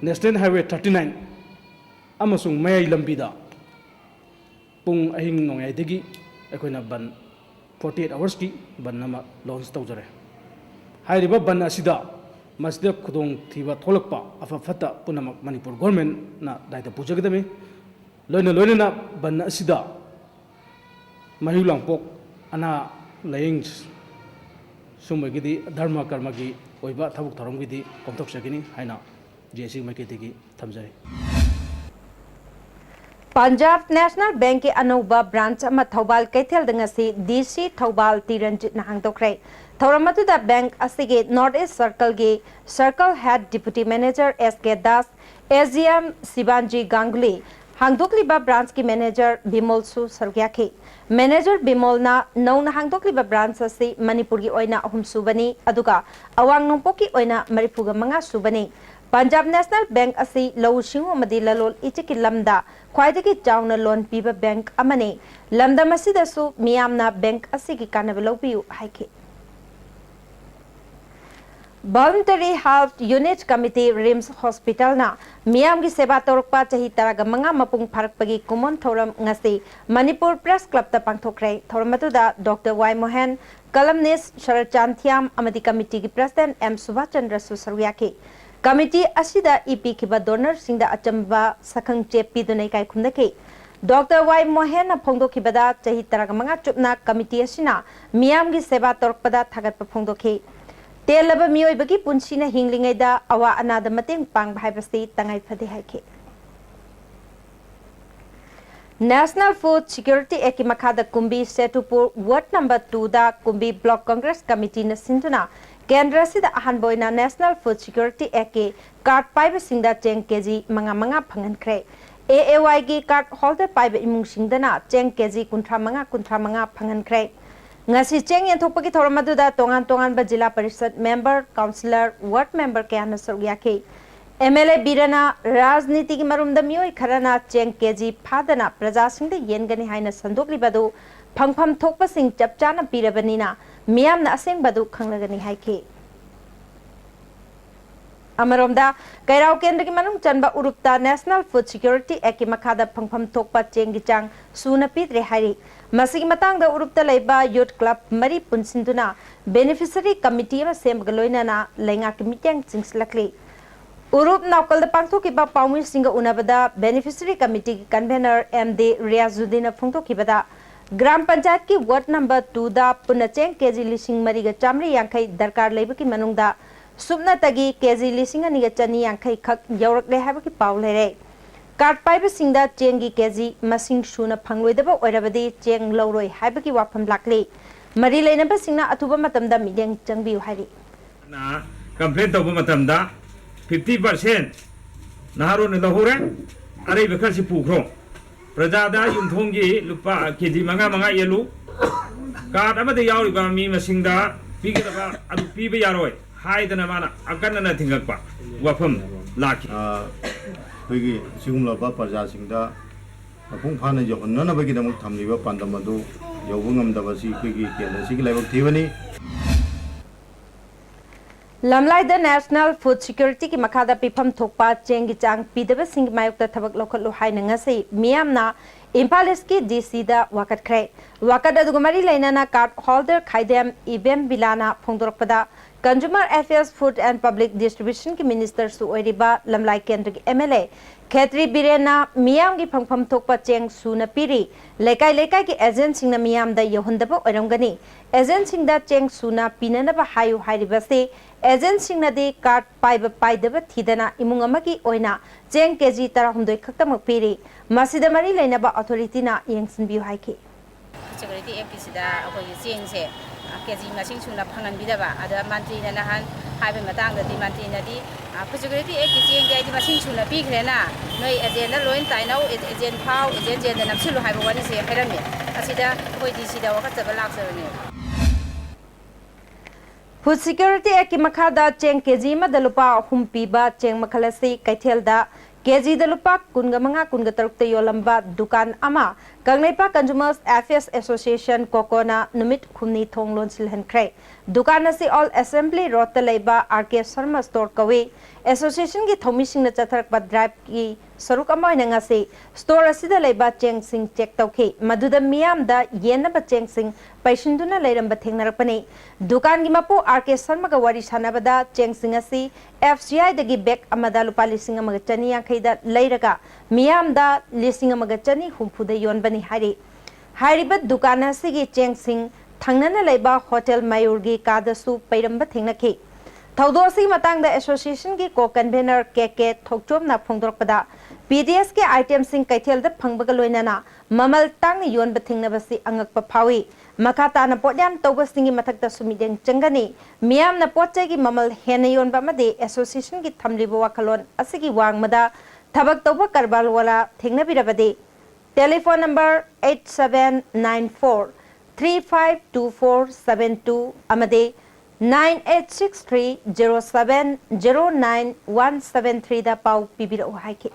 National Highway thirty nine ꯑꯃꯁꯨꯡ ꯃꯌꯥꯏ ꯂꯝꯕꯤꯗ ꯄꯨꯡ ꯑꯍꯤꯡ ꯅꯣꯡꯌꯥꯏꯗꯒꯤ ꯑꯩꯈꯣꯏꯅ ꯕꯟ, forty eight hoursꯀꯤ ꯕꯟ ꯑꯃ launch ꯇꯧꯖꯔꯦ꯫ ꯍꯥꯏꯔꯤꯕ ꯕꯟ ꯑꯁꯤꯗ ꯃꯁꯤꯗ ꯈꯨꯗꯣꯡꯊꯤꯕ ꯊꯣꯛꯂꯛꯄ ꯑꯐ ꯐꯠꯇ ꯄꯨꯝꯅꯃꯛ ꯃꯅꯤꯄꯨꯔ governmentꯅ ꯗꯥꯏꯇ ꯄꯨꯖꯒꯗꯕꯅꯤ꯫ ꯂꯣꯏꯅ ꯂꯣꯏꯅꯅ ꯕꯟ ꯑꯁꯤꯗ ꯃꯍꯩ ꯂꯥꯡꯄꯣꯛ, ꯑꯅꯥ ꯂꯥꯌꯦꯡ, ꯁꯨꯝꯕꯒꯤꯗꯤ ꯙꯔꯃ ꯀꯔꯃꯒꯤ ꯑꯣꯏꯕ ꯊꯕꯛ ꯊꯧꯔꯝꯒꯤꯗꯤ ꯀꯣꯝꯊꯣꯛꯆꯒꯅꯤ ꯍꯥꯏꯅ J S C ꯃꯥꯏꯀꯩꯗꯒꯤ ꯊꯝꯖꯔꯤ꯫ Punjab National Bankꯀꯤ ꯑꯅꯧꯕ branch ꯑꯃ ꯊꯧꯕꯥꯜ ꯀꯩꯊꯦꯜꯗ ꯉꯁꯤ D C ꯊꯧꯕꯥꯜ ꯇꯤ ꯔꯟꯖꯤꯠꯅ ꯍꯥꯡꯗꯣꯛꯈ꯭ꯔꯦ꯫ ꯊꯧꯔꯝ ꯑꯗꯨꯗ bank ꯑꯁꯤꯒꯤ North East Circleꯒꯤ Circle Head Deputy Manager S K Das, A G M ꯁꯤꯕꯥꯟꯖꯤ ꯒꯥꯡꯒꯨꯂꯤ, ꯍꯥꯡꯗꯣꯛꯂꯤꯕ branchꯀꯤ manager ꯕꯤꯃꯣꯜꯁꯨ ꯁꯔꯨꯛ ꯌꯥꯈꯤ꯫ Manager ꯕꯤꯃꯣꯜꯅ ꯅꯧꯅ ꯍꯥꯡꯗꯣꯛꯂꯤꯕ branch ꯑꯁꯤ ꯃꯅꯤꯄꯨꯔꯒꯤ ꯑꯣꯏꯅ ꯑꯍꯨꯝꯁꯨꯕꯅꯤ, ꯑꯗꯨꯒ ꯑꯋꯥꯡ ꯅꯣꯡꯄꯣꯛꯀꯤ ꯑꯣꯏꯅ ꯃꯔꯤꯐꯨꯒ ꯃꯉꯥ ꯁꯨꯕꯅꯤ꯫ Punjab National Bank ꯑꯁꯤ ꯂꯧꯎ ꯁꯤꯡꯎ ꯑꯃꯗꯤ ꯂꯂꯣꯟ ꯏꯇꯤꯛꯀꯤ ꯂꯝꯗ ꯈ꯭ꯋꯥꯏꯗꯒꯤ ꯆꯥꯎꯅ loan ꯄꯤꯕ bank ꯑꯃꯅꯤ꯫ ꯂꯝꯗꯝ ꯑꯁꯤꯗꯁꯨ ꯃꯤꯌꯥꯝꯅ bank ꯑꯁꯤꯒꯤ ꯀꯥꯟꯅꯕ ꯂꯧꯕꯤꯌꯨ ꯍꯥꯏꯈꯤ꯫ Voluntary Health Unit Committee, RIMS Hospitalꯅ ꯃꯤꯌꯥꯝꯒꯤ ꯁꯦꯕꯥ ꯇꯧꯔꯛꯄ ꯆꯍꯤ ꯇꯔꯥꯒ ꯃꯉꯥ ꯃꯄꯨꯡ ꯐꯥꯔꯛꯄꯒꯤ ꯀꯨꯃꯣꯟ ꯊꯧꯔꯝ ꯉꯁꯤ ꯃꯅꯤꯄꯨꯔ Press Clubꯇ ꯄꯥꯡꯊꯣꯛꯈ꯭ꯔꯦ꯫ ꯊꯧꯔꯝ ꯑꯗꯨꯗ Doctor ꯋꯥꯏ ꯃꯣꯍꯦꯟ, columnist ꯁꯔꯠꯆꯥꯟ ꯊꯤꯌꯥꯝ ꯑꯃꯗꯤ ꯀꯃꯤꯇꯤꯒꯤ ꯄ꯭ꯔꯁꯤꯗꯦꯟꯠ ꯑꯦꯝ ꯁꯨꯚꯥꯁ ꯆꯟꯗ꯭ꯔꯁꯨ ꯁꯔꯨꯛ ꯌꯥꯈꯤ꯫ ꯀꯃꯤꯇꯤ ꯑꯁꯤꯗ ꯏ ꯄꯤꯈꯤꯕ ꯗꯣꯅꯔꯁꯤꯡꯗ ꯑꯆꯝꯕ ꯁꯛꯈꯪꯆꯦ ꯄꯤꯗꯨꯅ ꯏꯀꯥꯏ ꯈꯨꯝꯅꯈꯤ꯫ ꯗꯣꯛꯇꯔ ꯋꯥꯏ ꯃꯣꯍꯦꯟꯅ ꯐꯣꯡꯗꯣꯛꯈꯤꯕꯗ, ꯆꯍꯤ ꯇꯔꯥꯃꯉꯥ ꯆꯨꯞꯅ ꯀꯃꯤꯇꯤ ꯑꯁꯤꯅ ꯃꯤꯌꯥꯝꯒꯤ ꯁꯦꯕꯥ ꯇꯧꯔꯛꯄꯗ ꯊꯥꯒꯠꯄ ꯐꯣꯡꯗꯣꯛꯈꯤ꯫ ꯇꯦꯜꯂꯕ ꯃꯤꯑꯣꯏꯕꯒꯤ ꯄꯨꯟꯁꯤꯅ ꯍꯤꯡꯂꯤꯉꯩꯗ ꯑꯋꯥ ꯑꯅꯥꯗ ꯃꯇꯦꯡ ꯄꯥꯡꯕ ꯍꯥꯏꯕꯁꯤ ꯇꯉꯥꯏ ꯐꯗꯦ ꯍꯥꯏꯈꯤ꯫ National Food Security Actꯀꯤ ꯃꯈꯥꯗ ꯀꯨꯝꯕꯤ ꯁꯦꯇꯨꯄꯨꯔ ward number twoꯗ ꯀꯨꯝꯕꯤ Block Congress Committeeꯅ ꯁꯤꯟꯗꯨꯅ ꯀꯦꯟꯗ꯭ꯔ ꯑꯁꯤꯗ ꯑꯍꯥꯟꯕ ꯑꯣꯏꯅ National Food Security Actꯀꯤ card ꯄꯥꯏꯕꯁꯤꯡꯗ ꯆꯦꯡ ꯀꯦꯖꯤ ꯃꯉꯥ ꯃꯉꯥ ꯐꯪꯍꯟꯈ꯭ꯔꯦ꯫ ꯑꯦ ꯑꯦ ꯋꯥꯏꯒꯤ card holder ꯄꯥꯏꯕ ꯏꯃꯨꯡꯁꯤꯡꯗꯅ ꯆꯦꯡ ꯀꯦꯖꯤ ꯀꯨꯟꯊ꯭ꯔꯥ ꯃꯉꯥ, ꯀꯨꯟꯊ꯭ꯔꯥ ꯃꯉꯥ ꯐꯪꯍꯟꯈ꯭ꯔꯦ꯫ ꯉꯁꯤ ꯆꯦꯡ ꯌꯦꯟꯊꯣꯛꯄꯒꯤ ꯊꯧꯔꯝ ꯑꯗꯨꯗ ꯇꯣꯉꯥꯟ ꯇꯣꯉꯥꯟꯕ ꯖꯤꯂꯥ ꯄꯔꯤꯁꯗ member, councillor, ward member ꯀꯌꯥꯅ ꯁꯔꯨꯛ ꯌꯥꯈꯤ꯫ ꯑꯦꯝ ꯑꯦꯜ ꯑꯦ ꯕꯤꯔꯦꯟꯅ ꯔꯥꯖꯅꯤꯇꯤꯒꯤ ꯃꯔꯨꯝꯗ ꯃꯤꯑꯣꯏ ꯈꯔꯅ ꯆꯦꯡ ꯀꯦꯖꯤ ꯐꯥꯗꯅ ꯄ꯭ꯔꯖꯥꯁꯤꯡꯗ ꯌꯦꯟꯒꯅꯤ ꯍꯥꯏꯅ ꯁꯟꯗꯣꯛꯂꯤꯕ ꯑꯗꯨ ꯐꯪꯐꯝ ꯊꯣꯛꯄꯁꯤꯡ ꯆꯞ ꯆꯥꯅ ꯄꯤꯔꯕꯅꯤꯅ ꯃꯤꯌꯥꯝꯅ ꯑꯁꯦꯡꯕ ꯑꯗꯨ ꯈꯪꯂꯒꯅꯤ ꯍꯥꯏꯈꯤ꯫ ꯑꯃꯔꯣꯝꯗ, ꯀꯩꯔꯥꯎ ꯀꯦꯟꯗ꯭ꯔꯒꯤ ꯃꯅꯨꯡ ꯆꯟꯕ ꯎꯔꯨꯞꯇ National Food Security Actꯀꯤ ꯃꯈꯥꯗ ꯐꯪꯐꯝ ꯊꯣꯛꯄ ꯆꯦꯡꯒꯤ ꯆꯥꯡ ꯁꯨꯅ ꯄꯤꯗ꯭ꯔꯦ ꯍꯥꯏꯔꯤ꯫ ꯃꯁꯤꯒꯤ ꯃꯇꯥꯡꯗ ꯎꯔꯨꯞꯇ ꯂꯩꯕ youth club ꯃꯔꯤ ꯄꯨꯟꯁꯤꯟꯗꯨꯅ beneficiary committee ꯑꯃ ꯁꯦꯝꯕꯒ ꯂꯣꯏꯅꯅ ꯂꯩꯉꯥꯛꯀꯤ ꯃꯤꯠꯌꯦꯡ ꯆꯤꯡꯁꯤꯜꯂꯛꯂꯤ꯫ ꯎꯔꯨꯞ ꯅꯥꯎꯀꯜꯗ ꯄꯥꯡꯊꯣꯛꯈꯤꯕ ꯄꯥꯎꯃꯤꯁꯤꯡꯒ ꯎꯅꯕꯗ beneficiary committeeꯒꯤ convener ꯑꯦꯝ ꯗꯤ ꯔꯤꯌꯥꯖꯨꯗꯤꯟꯅ ꯐꯣꯡꯗꯣꯛꯈꯤꯕꯗ, ꯒ꯭ꯔꯥꯝ ꯄꯟꯆꯥꯌꯠꯀꯤ ward number twoꯗ ꯄꯨꯟꯅ ꯆꯦꯡ ꯀꯦꯖꯤ ꯂꯤꯁꯤꯡ ꯃꯔꯤꯒ ꯆꯥꯃꯔꯤ ꯌꯥꯡꯈꯩ ꯗꯔꯀꯥꯔ ꯂꯩꯕꯒꯤ ꯃꯅꯨꯡꯗ ꯁꯨꯞꯅꯇꯒꯤ ꯀꯦꯖꯤ ꯂꯤꯁꯤꯡ ꯑꯅꯤꯒ ꯆꯅꯤ ꯌꯥꯡꯈꯩ ꯈꯛ ꯌꯧꯔꯛꯂꯦ ꯍꯥꯏꯕꯒꯤ ꯄꯥꯎ ꯂꯩꯔꯦ꯫ Card ꯄꯥꯏꯕꯁꯤꯡꯗ ꯆꯦꯡꯒꯤ ꯀꯦꯖꯤ ꯃꯁꯤꯡ ꯁꯨꯅ ꯐꯪꯂꯣꯏꯗꯕ ꯑꯣꯏꯔꯕꯗꯤ ꯆꯦꯡ ꯂꯧꯔꯣꯏ ꯍꯥꯏꯕꯒꯤ ꯋꯥꯐꯝ ꯂꯥꯛꯂꯤ꯫ ꯃꯔꯤ ꯂꯩꯅꯕꯁꯤꯡꯅ ꯑꯊꯨꯕ ꯃꯇꯝꯗ ꯃꯤꯠꯌꯦꯡ ꯆꯪꯕꯤꯌꯨ ꯍꯥꯏꯔꯤ꯫ ꯅ complain ꯇꯧꯕ ꯃꯇꯝꯗ fifty percent ꯅꯍꯥꯔꯣꯜꯅ ꯂꯧꯍꯧꯔꯦ, ꯑꯔꯩꯕ ꯈꯔꯁꯤ ꯄꯨꯈ꯭ꯔꯣ꯫ ꯄ꯭ꯔꯖꯥꯗ ꯌꯨꯝꯊꯣꯡꯒꯤ ꯂꯨꯄꯥ ꯀꯦꯖꯤ ꯃꯉꯥ ꯃꯉꯥ ꯌꯦꯜꯂꯨ꯫ Card ꯑꯃꯗ ꯌꯥꯎꯔꯤꯕ ꯃꯤ ꯃꯁꯤꯡꯗ ꯄꯤꯒꯗꯕ ꯑꯗꯨ ꯄꯤꯕ ꯌꯥꯔꯣꯏ ꯍꯥꯏꯗꯅ ꯃꯥꯅ ꯑꯀꯟꯅꯅ ꯊꯤꯡꯉꯛꯄ ꯋꯥꯐꯝ ꯂꯥꯛꯈꯤ꯫ ꯑ, ꯑꯩꯈꯣꯏꯒꯤ ꯁꯤꯒꯨꯝꯂꯕ ꯄ꯭ꯔꯖꯥꯁꯤꯡꯗ ꯃꯄꯨꯡ ꯐꯥꯅ ꯌꯧꯍꯟꯅꯅꯕꯒꯤꯗꯃꯛ ꯊꯝꯂꯤꯕ ꯄꯥꯟꯗꯝ ꯑꯗꯨ ꯌꯧꯕ ꯉꯝꯗꯕꯁꯤ ꯑꯩꯈꯣꯏꯒꯤ ꯀꯦꯟꯗ꯭ꯔꯁꯤꯒꯤ ꯂꯥꯏꯕꯛ ꯊꯤꯕꯅꯤ꯫ ꯂꯝꯂꯥꯏꯗ National Food Security ꯒꯤ ꯃꯈꯥꯗ ꯄꯤꯐꯝ ꯊꯣꯛꯄ ꯆꯦꯡꯒꯤ ꯆꯥꯡ ꯄꯤꯗꯕꯁꯤꯡꯒꯤ ꯃꯥꯌꯣꯛꯇ ꯊꯕꯛ ꯂꯧꯈꯠꯂꯨ ꯍꯥꯏꯅ ꯉꯁꯤ ꯃꯤꯌꯥꯝꯅ ꯏꯝꯐꯥꯜ ꯏꯁꯀꯤ D C ꯗ ꯋꯥꯀꯠꯈ꯭ꯔꯦ꯫ ꯋꯥꯀꯠ ꯑꯗꯨꯒ ꯃꯔꯤ ꯂꯩꯅꯅ card holder ꯈꯥꯏꯗꯦꯝ ꯏꯕꯦꯝ ꯕꯤꯂꯥꯅ ꯐꯣꯡꯗꯣꯔꯛꯄꯗ, Consumer Affairs, Food and Public Distribution ꯒꯤ Minister ꯁꯨ ꯑꯣꯏꯔꯤꯕ ꯂꯝꯂꯥꯏ ꯀꯦꯟꯗ꯭ꯔꯒꯤ M L A ꯈꯦꯇ꯭ꯔꯤ ꯕꯤꯔꯦꯟꯅ ꯃꯤꯌꯥꯝꯒꯤ ꯐꯪꯐꯝ ꯊꯣꯛꯄ ꯆꯦꯡ ꯁꯨꯅ ꯄꯤꯔꯤ, ꯂꯩꯀꯥꯏ ꯂꯩꯀꯥꯏꯒꯤ agent ꯁꯤꯡꯅ ꯃꯤꯌꯥꯝꯗ ꯌꯧꯍꯟꯗꯕ ꯑꯣꯏꯔꯝꯒꯅꯤ, agent ꯁꯤꯡꯗ ꯆꯦꯡ ꯁꯨꯅ ꯄꯤꯅꯅꯕ ꯍꯥꯏꯌꯨ ꯍꯥꯏꯔꯤꯕꯁꯤ agent ꯁꯤꯡꯅꯗꯤ card ꯄꯥꯏꯕ ꯄꯥꯏꯗꯕ ꯊꯤꯗꯅ ꯏꯃꯨꯡ ꯑꯃꯒꯤ ꯑꯣꯏꯅ ꯆꯦꯡ K G ꯇꯔꯥꯍꯨꯝꯗꯣꯏ ꯈꯛꯇꯃꯛ ꯄꯤꯔꯤ꯫ ꯃꯁꯤꯗ ꯃꯔꯤ ꯂꯩꯅꯕ authority ꯅ ꯌꯦꯡꯁꯤꯟꯕꯤꯌꯨ ꯍꯥꯏꯈꯤ꯫ Food Security Act ꯀꯤꯁꯤꯗ ꯑꯩꯈꯣꯏꯒꯤ ꯆꯦꯡꯁꯦ, ꯑ, K G ꯃꯁꯤꯡ ꯁꯨꯅ ꯐꯪꯍꯟꯕꯤꯗꯕ, ꯑꯗ ꯃꯟꯇ꯭ꯔꯤꯅ ꯅꯍꯥꯟ ꯍꯥꯏꯕ ꯃꯇꯥꯡꯗꯗꯤ ꯃꯟꯇ꯭ꯔꯤꯅꯗꯤ, ꯑ, Food Security Act ꯀꯤ ꯆꯦꯡꯗꯤ ꯑꯩꯗꯤ ꯃꯁꯤꯡ ꯁꯨꯅ ꯄꯤꯈ꯭ꯔꯦꯅ, ꯅꯣꯏ agent ꯗ ꯂꯣꯏ ꯇꯥꯏꯅꯧ, ꯑꯦ-, agent ꯐꯥꯎ, agent ꯖꯦꯜꯗ ꯅꯝꯁꯤꯜꯂꯨ ꯍꯥꯏꯕ ꯋꯥꯔꯤꯁꯦ ꯍꯥꯏꯔꯝꯃꯤ꯫ ꯑꯁꯤꯗ ꯑꯩꯈꯣꯏ D C ꯗ ꯋꯥꯀꯠꯆꯕ ꯂꯥꯛꯆꯕꯅꯦꯕ꯫ Food Security Act ꯀꯤ ꯃꯈꯥꯗ ꯆꯦꯡ K G ꯑꯃꯗ ꯂꯨꯄꯥ ꯑꯍꯨꯝ ꯄꯤꯕ ꯆꯦꯡ ꯃꯈꯜ ꯑꯁꯤ ꯀꯩꯊꯦꯜꯗ K G ꯗ ꯂꯨꯄꯥ ꯀꯨꯟꯒ ꯃꯉꯥ, ꯀꯨꯟꯒ ꯇꯔꯨꯛꯇ ꯌꯣꯜꯂꯝꯕ ꯗꯨꯀꯥꯟ ꯑꯃ Kangleipak Consumers Affairs Association, COCO ꯅ ꯅꯨꯃꯤꯠ ꯍꯨꯝꯅꯤ ꯊꯣꯡ ꯂꯣꯟꯁꯤꯜꯍꯟꯈ꯭ꯔꯦ꯫ ꯗꯨꯀꯥꯟ ꯑꯁꯤ Old Assembly Road ꯇ ꯂꯩꯕ R K Sharma Store ꯀꯧꯏ꯫ Association ꯒꯤ ꯊꯧꯃꯤꯁꯤꯡꯅ ꯆꯠꯊꯔꯛꯄ drive ꯀꯤ ꯁꯔꯨꯛ ꯑꯃ ꯑꯣꯏꯅ ꯉꯁꯤ store ꯑꯁꯤꯗ ꯂꯩꯕ ꯆꯦꯡꯁꯤꯡ check ꯇꯧꯈꯤ꯫ ꯃꯗꯨꯗ ꯃꯤꯌꯥꯝꯗ ꯌꯦꯟꯅꯕ ꯆꯦꯡꯁꯤꯡ ꯄꯩꯁꯤꯟꯗꯨꯅ ꯂꯩꯔꯝꯕ ꯊꯦꯡꯅꯔꯛꯄꯅꯤ꯫ ꯗꯨꯀꯥꯟꯒꯤ ꯃꯄꯨ R K Sharma ꯒ ꯋꯥꯔꯤ ꯁꯥꯟꯅꯕꯗ ꯆꯦꯡꯁꯤꯡ ꯑꯁꯤ F C I ꯗꯒꯤ bag ꯑꯃꯗ ꯂꯨꯄꯥ ꯂꯤꯁꯤꯡ ꯑꯃꯒ ꯆꯅꯤ ꯌꯥꯡꯈꯩꯗ ꯂꯩꯔꯒ ꯃꯤꯌꯥꯝꯗ ꯂꯤꯁꯤꯡ ꯑꯃꯒ ꯆꯅꯤ ꯍꯨꯝꯐꯨꯗ ꯌꯣꯟꯕꯅꯤ ꯍꯥꯏꯔꯤ꯫ ꯍꯥꯏꯔꯤꯕ ꯗꯨꯀꯥꯟ ꯑꯁꯤꯒꯤ ꯆꯦꯡꯁꯤꯡ ꯊꯪꯅꯅ ꯂꯩꯕ Hotel ꯃꯌꯨꯔꯒꯤ ꯀꯥꯗꯁꯨ ꯄꯩꯔꯝꯕ ꯊꯦꯡꯅꯈꯤ꯫ ꯊꯧꯗꯣꯛ ꯑꯁꯤꯒꯤ ꯃꯇꯥꯡꯗ association ꯒꯤ co-convener K K ꯊꯣꯛꯆꯣꯝꯅ ꯐꯣꯡꯗꯣꯔꯛꯄꯗ, P D S ꯀꯤ item ꯁꯤꯡ ꯀꯩꯊꯦꯜꯗ ꯐꯪꯕꯒ ꯂꯣꯏꯅꯅ ꯃꯃꯜ ꯇꯥꯡꯅ ꯌꯣꯟꯕ ꯊꯦꯡꯅꯕꯁꯤ ꯑꯉꯛꯄ ꯐꯥꯎꯏ꯫ ꯃꯈꯥ ꯇꯥꯅ ꯄꯣꯠꯌꯥꯝ ꯇꯧꯕꯁꯤꯡꯒꯤ ꯃꯊꯛꯇꯁꯨ ꯃꯤꯠꯌꯦꯡ ꯆꯪꯒꯅꯤ꯫ ꯃꯤꯌꯥꯝꯅ ꯄꯣꯠ ꯆꯩꯒꯤ ꯃꯃꯜ ꯍꯦꯟꯅ ꯌꯣꯟꯕ ꯑꯃꯗꯤ association ꯒꯤ ꯊꯝꯂꯤꯕ ꯋꯥꯈꯜꯂꯣꯟ ꯑꯁꯤꯒꯤ ꯋꯥꯡꯃꯗ ꯊꯕꯛ ꯇꯧꯕ ꯀꯔꯕꯥꯔ Wallah ꯊꯦꯡꯅꯕꯤꯔꯕꯗꯤ, telephone number eight seven nine four three five two four seven two ꯑꯃꯗꯤ nine eight six three zero seven zero nine one seven three ꯗ ꯄꯥꯎ ꯄꯤꯕꯤꯔꯛꯎ ꯍꯥꯏꯈꯤ꯫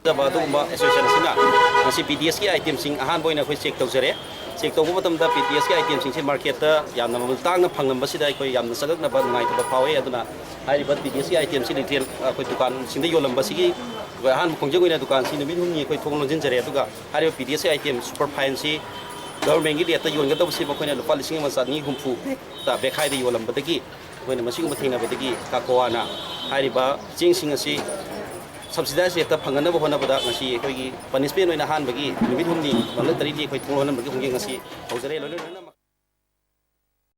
ꯐꯖꯕ ꯑꯗꯨꯒꯨꯝꯕ association ꯑꯁꯤꯅ ꯉꯁꯤ P D S ꯀꯤ item ꯁꯤꯡ ꯑꯍꯥꯟꯕ ꯑꯣꯏꯅ ꯑꯩꯈꯣꯏ check ꯇꯧꯖꯔꯦ꯫ ꯆꯦꯛ ꯇꯧꯕ ꯃꯇꯝꯗ ꯄꯤ ꯗꯤ ꯑꯦꯁꯀꯤ ꯑꯥꯏꯇꯦꯝꯁꯤꯡꯁꯦ ꯃꯥꯔꯀꯦꯠꯇ ꯌꯥꯝꯅ ꯃꯃꯜ ꯇꯥꯡꯅ ꯐꯪꯂꯝꯕꯁꯤꯗ ꯑꯩꯈꯣꯏ ꯌꯥꯝꯅ ꯆꯒꯛꯅꯕ, ꯅꯨꯡꯉꯥꯏꯇꯕ ꯐꯥꯎꯏ꯫ ꯑꯗꯨꯅ ꯍꯥꯏꯔꯤꯕ ꯄꯤ ꯗꯤ ꯑꯦꯁꯀꯤ ꯑꯥꯏꯇꯦꯝꯁꯤ ꯔꯤꯇꯦꯜ ꯑꯩꯈꯣꯏ ꯗꯨꯀꯥꯟꯁꯤꯡꯗ ꯌꯣꯜꯂꯝꯕꯁꯤꯒꯤ ꯑꯩꯈꯣꯏ ꯑꯍꯥꯟꯕ ꯈꯣꯡꯖꯪ ꯑꯣꯏꯅ ꯗꯨꯀꯥꯟꯁꯤ ꯅꯨꯃꯤꯠ ꯍꯨꯝꯅꯤ ꯑꯩꯈꯣꯏ ꯊꯣꯡ ꯂꯣꯟꯁꯤꯟꯖꯔꯦ꯫ ꯑꯗꯨꯒ ꯍꯥꯏꯔꯤꯕ ꯄꯤ ꯗꯤ ꯑꯦꯁꯀꯤ ꯑꯥꯏꯇꯦꯝ ꯁꯨꯄꯔ ꯐꯥꯏꯟꯁꯤ ꯒꯚꯔꯟꯃꯦꯟꯠꯀꯤ ꯔꯦꯠꯇ ꯌꯣꯟꯒꯗꯧꯕꯁꯤ ꯃꯈꯣꯏꯅ ꯂꯨꯄꯥ ꯂꯤꯁꯤꯡ ꯑꯃ ꯆꯅꯤ ꯍꯨꯝꯐꯨ ꯕꯦꯈꯥꯏꯗ ꯌꯣꯜꯂꯝꯕꯗꯒꯤ ꯑꯩꯈꯣꯏꯅ ꯃꯁꯤꯒꯨꯝꯕ ꯊꯦꯡꯅꯕꯗꯒꯤ ꯀꯥꯀꯣꯋꯥꯅ ꯍꯥꯏꯔꯤꯕ ꯆꯦꯡꯁꯤꯡ ꯑꯁꯤ ꯁꯕꯁꯤꯗꯥꯏꯖ ꯔꯦꯠꯇ ꯐꯪꯅꯅꯕ ꯍꯣꯠꯅꯕꯗ ꯉꯁꯤ ꯑꯩꯈꯣꯏꯒꯤ ꯄꯅꯤꯁꯃꯦꯟꯠ ꯑꯣꯏꯅ ꯑꯍꯥꯟꯕꯒꯤ ꯅꯨꯃꯤꯠ ꯍꯨꯝꯅꯤ ꯃꯪꯒꯜ ꯇꯔꯦꯠꯅꯤ ꯑꯩꯈꯣꯏ ꯊꯣꯡ ꯂꯣꯟꯍꯟꯕꯒꯤ ꯈꯣꯡꯖꯪ ꯑꯁꯤ ꯇꯧꯖꯔꯦ꯫ ꯂꯣꯏꯅ ꯂꯣꯏꯅꯃꯛ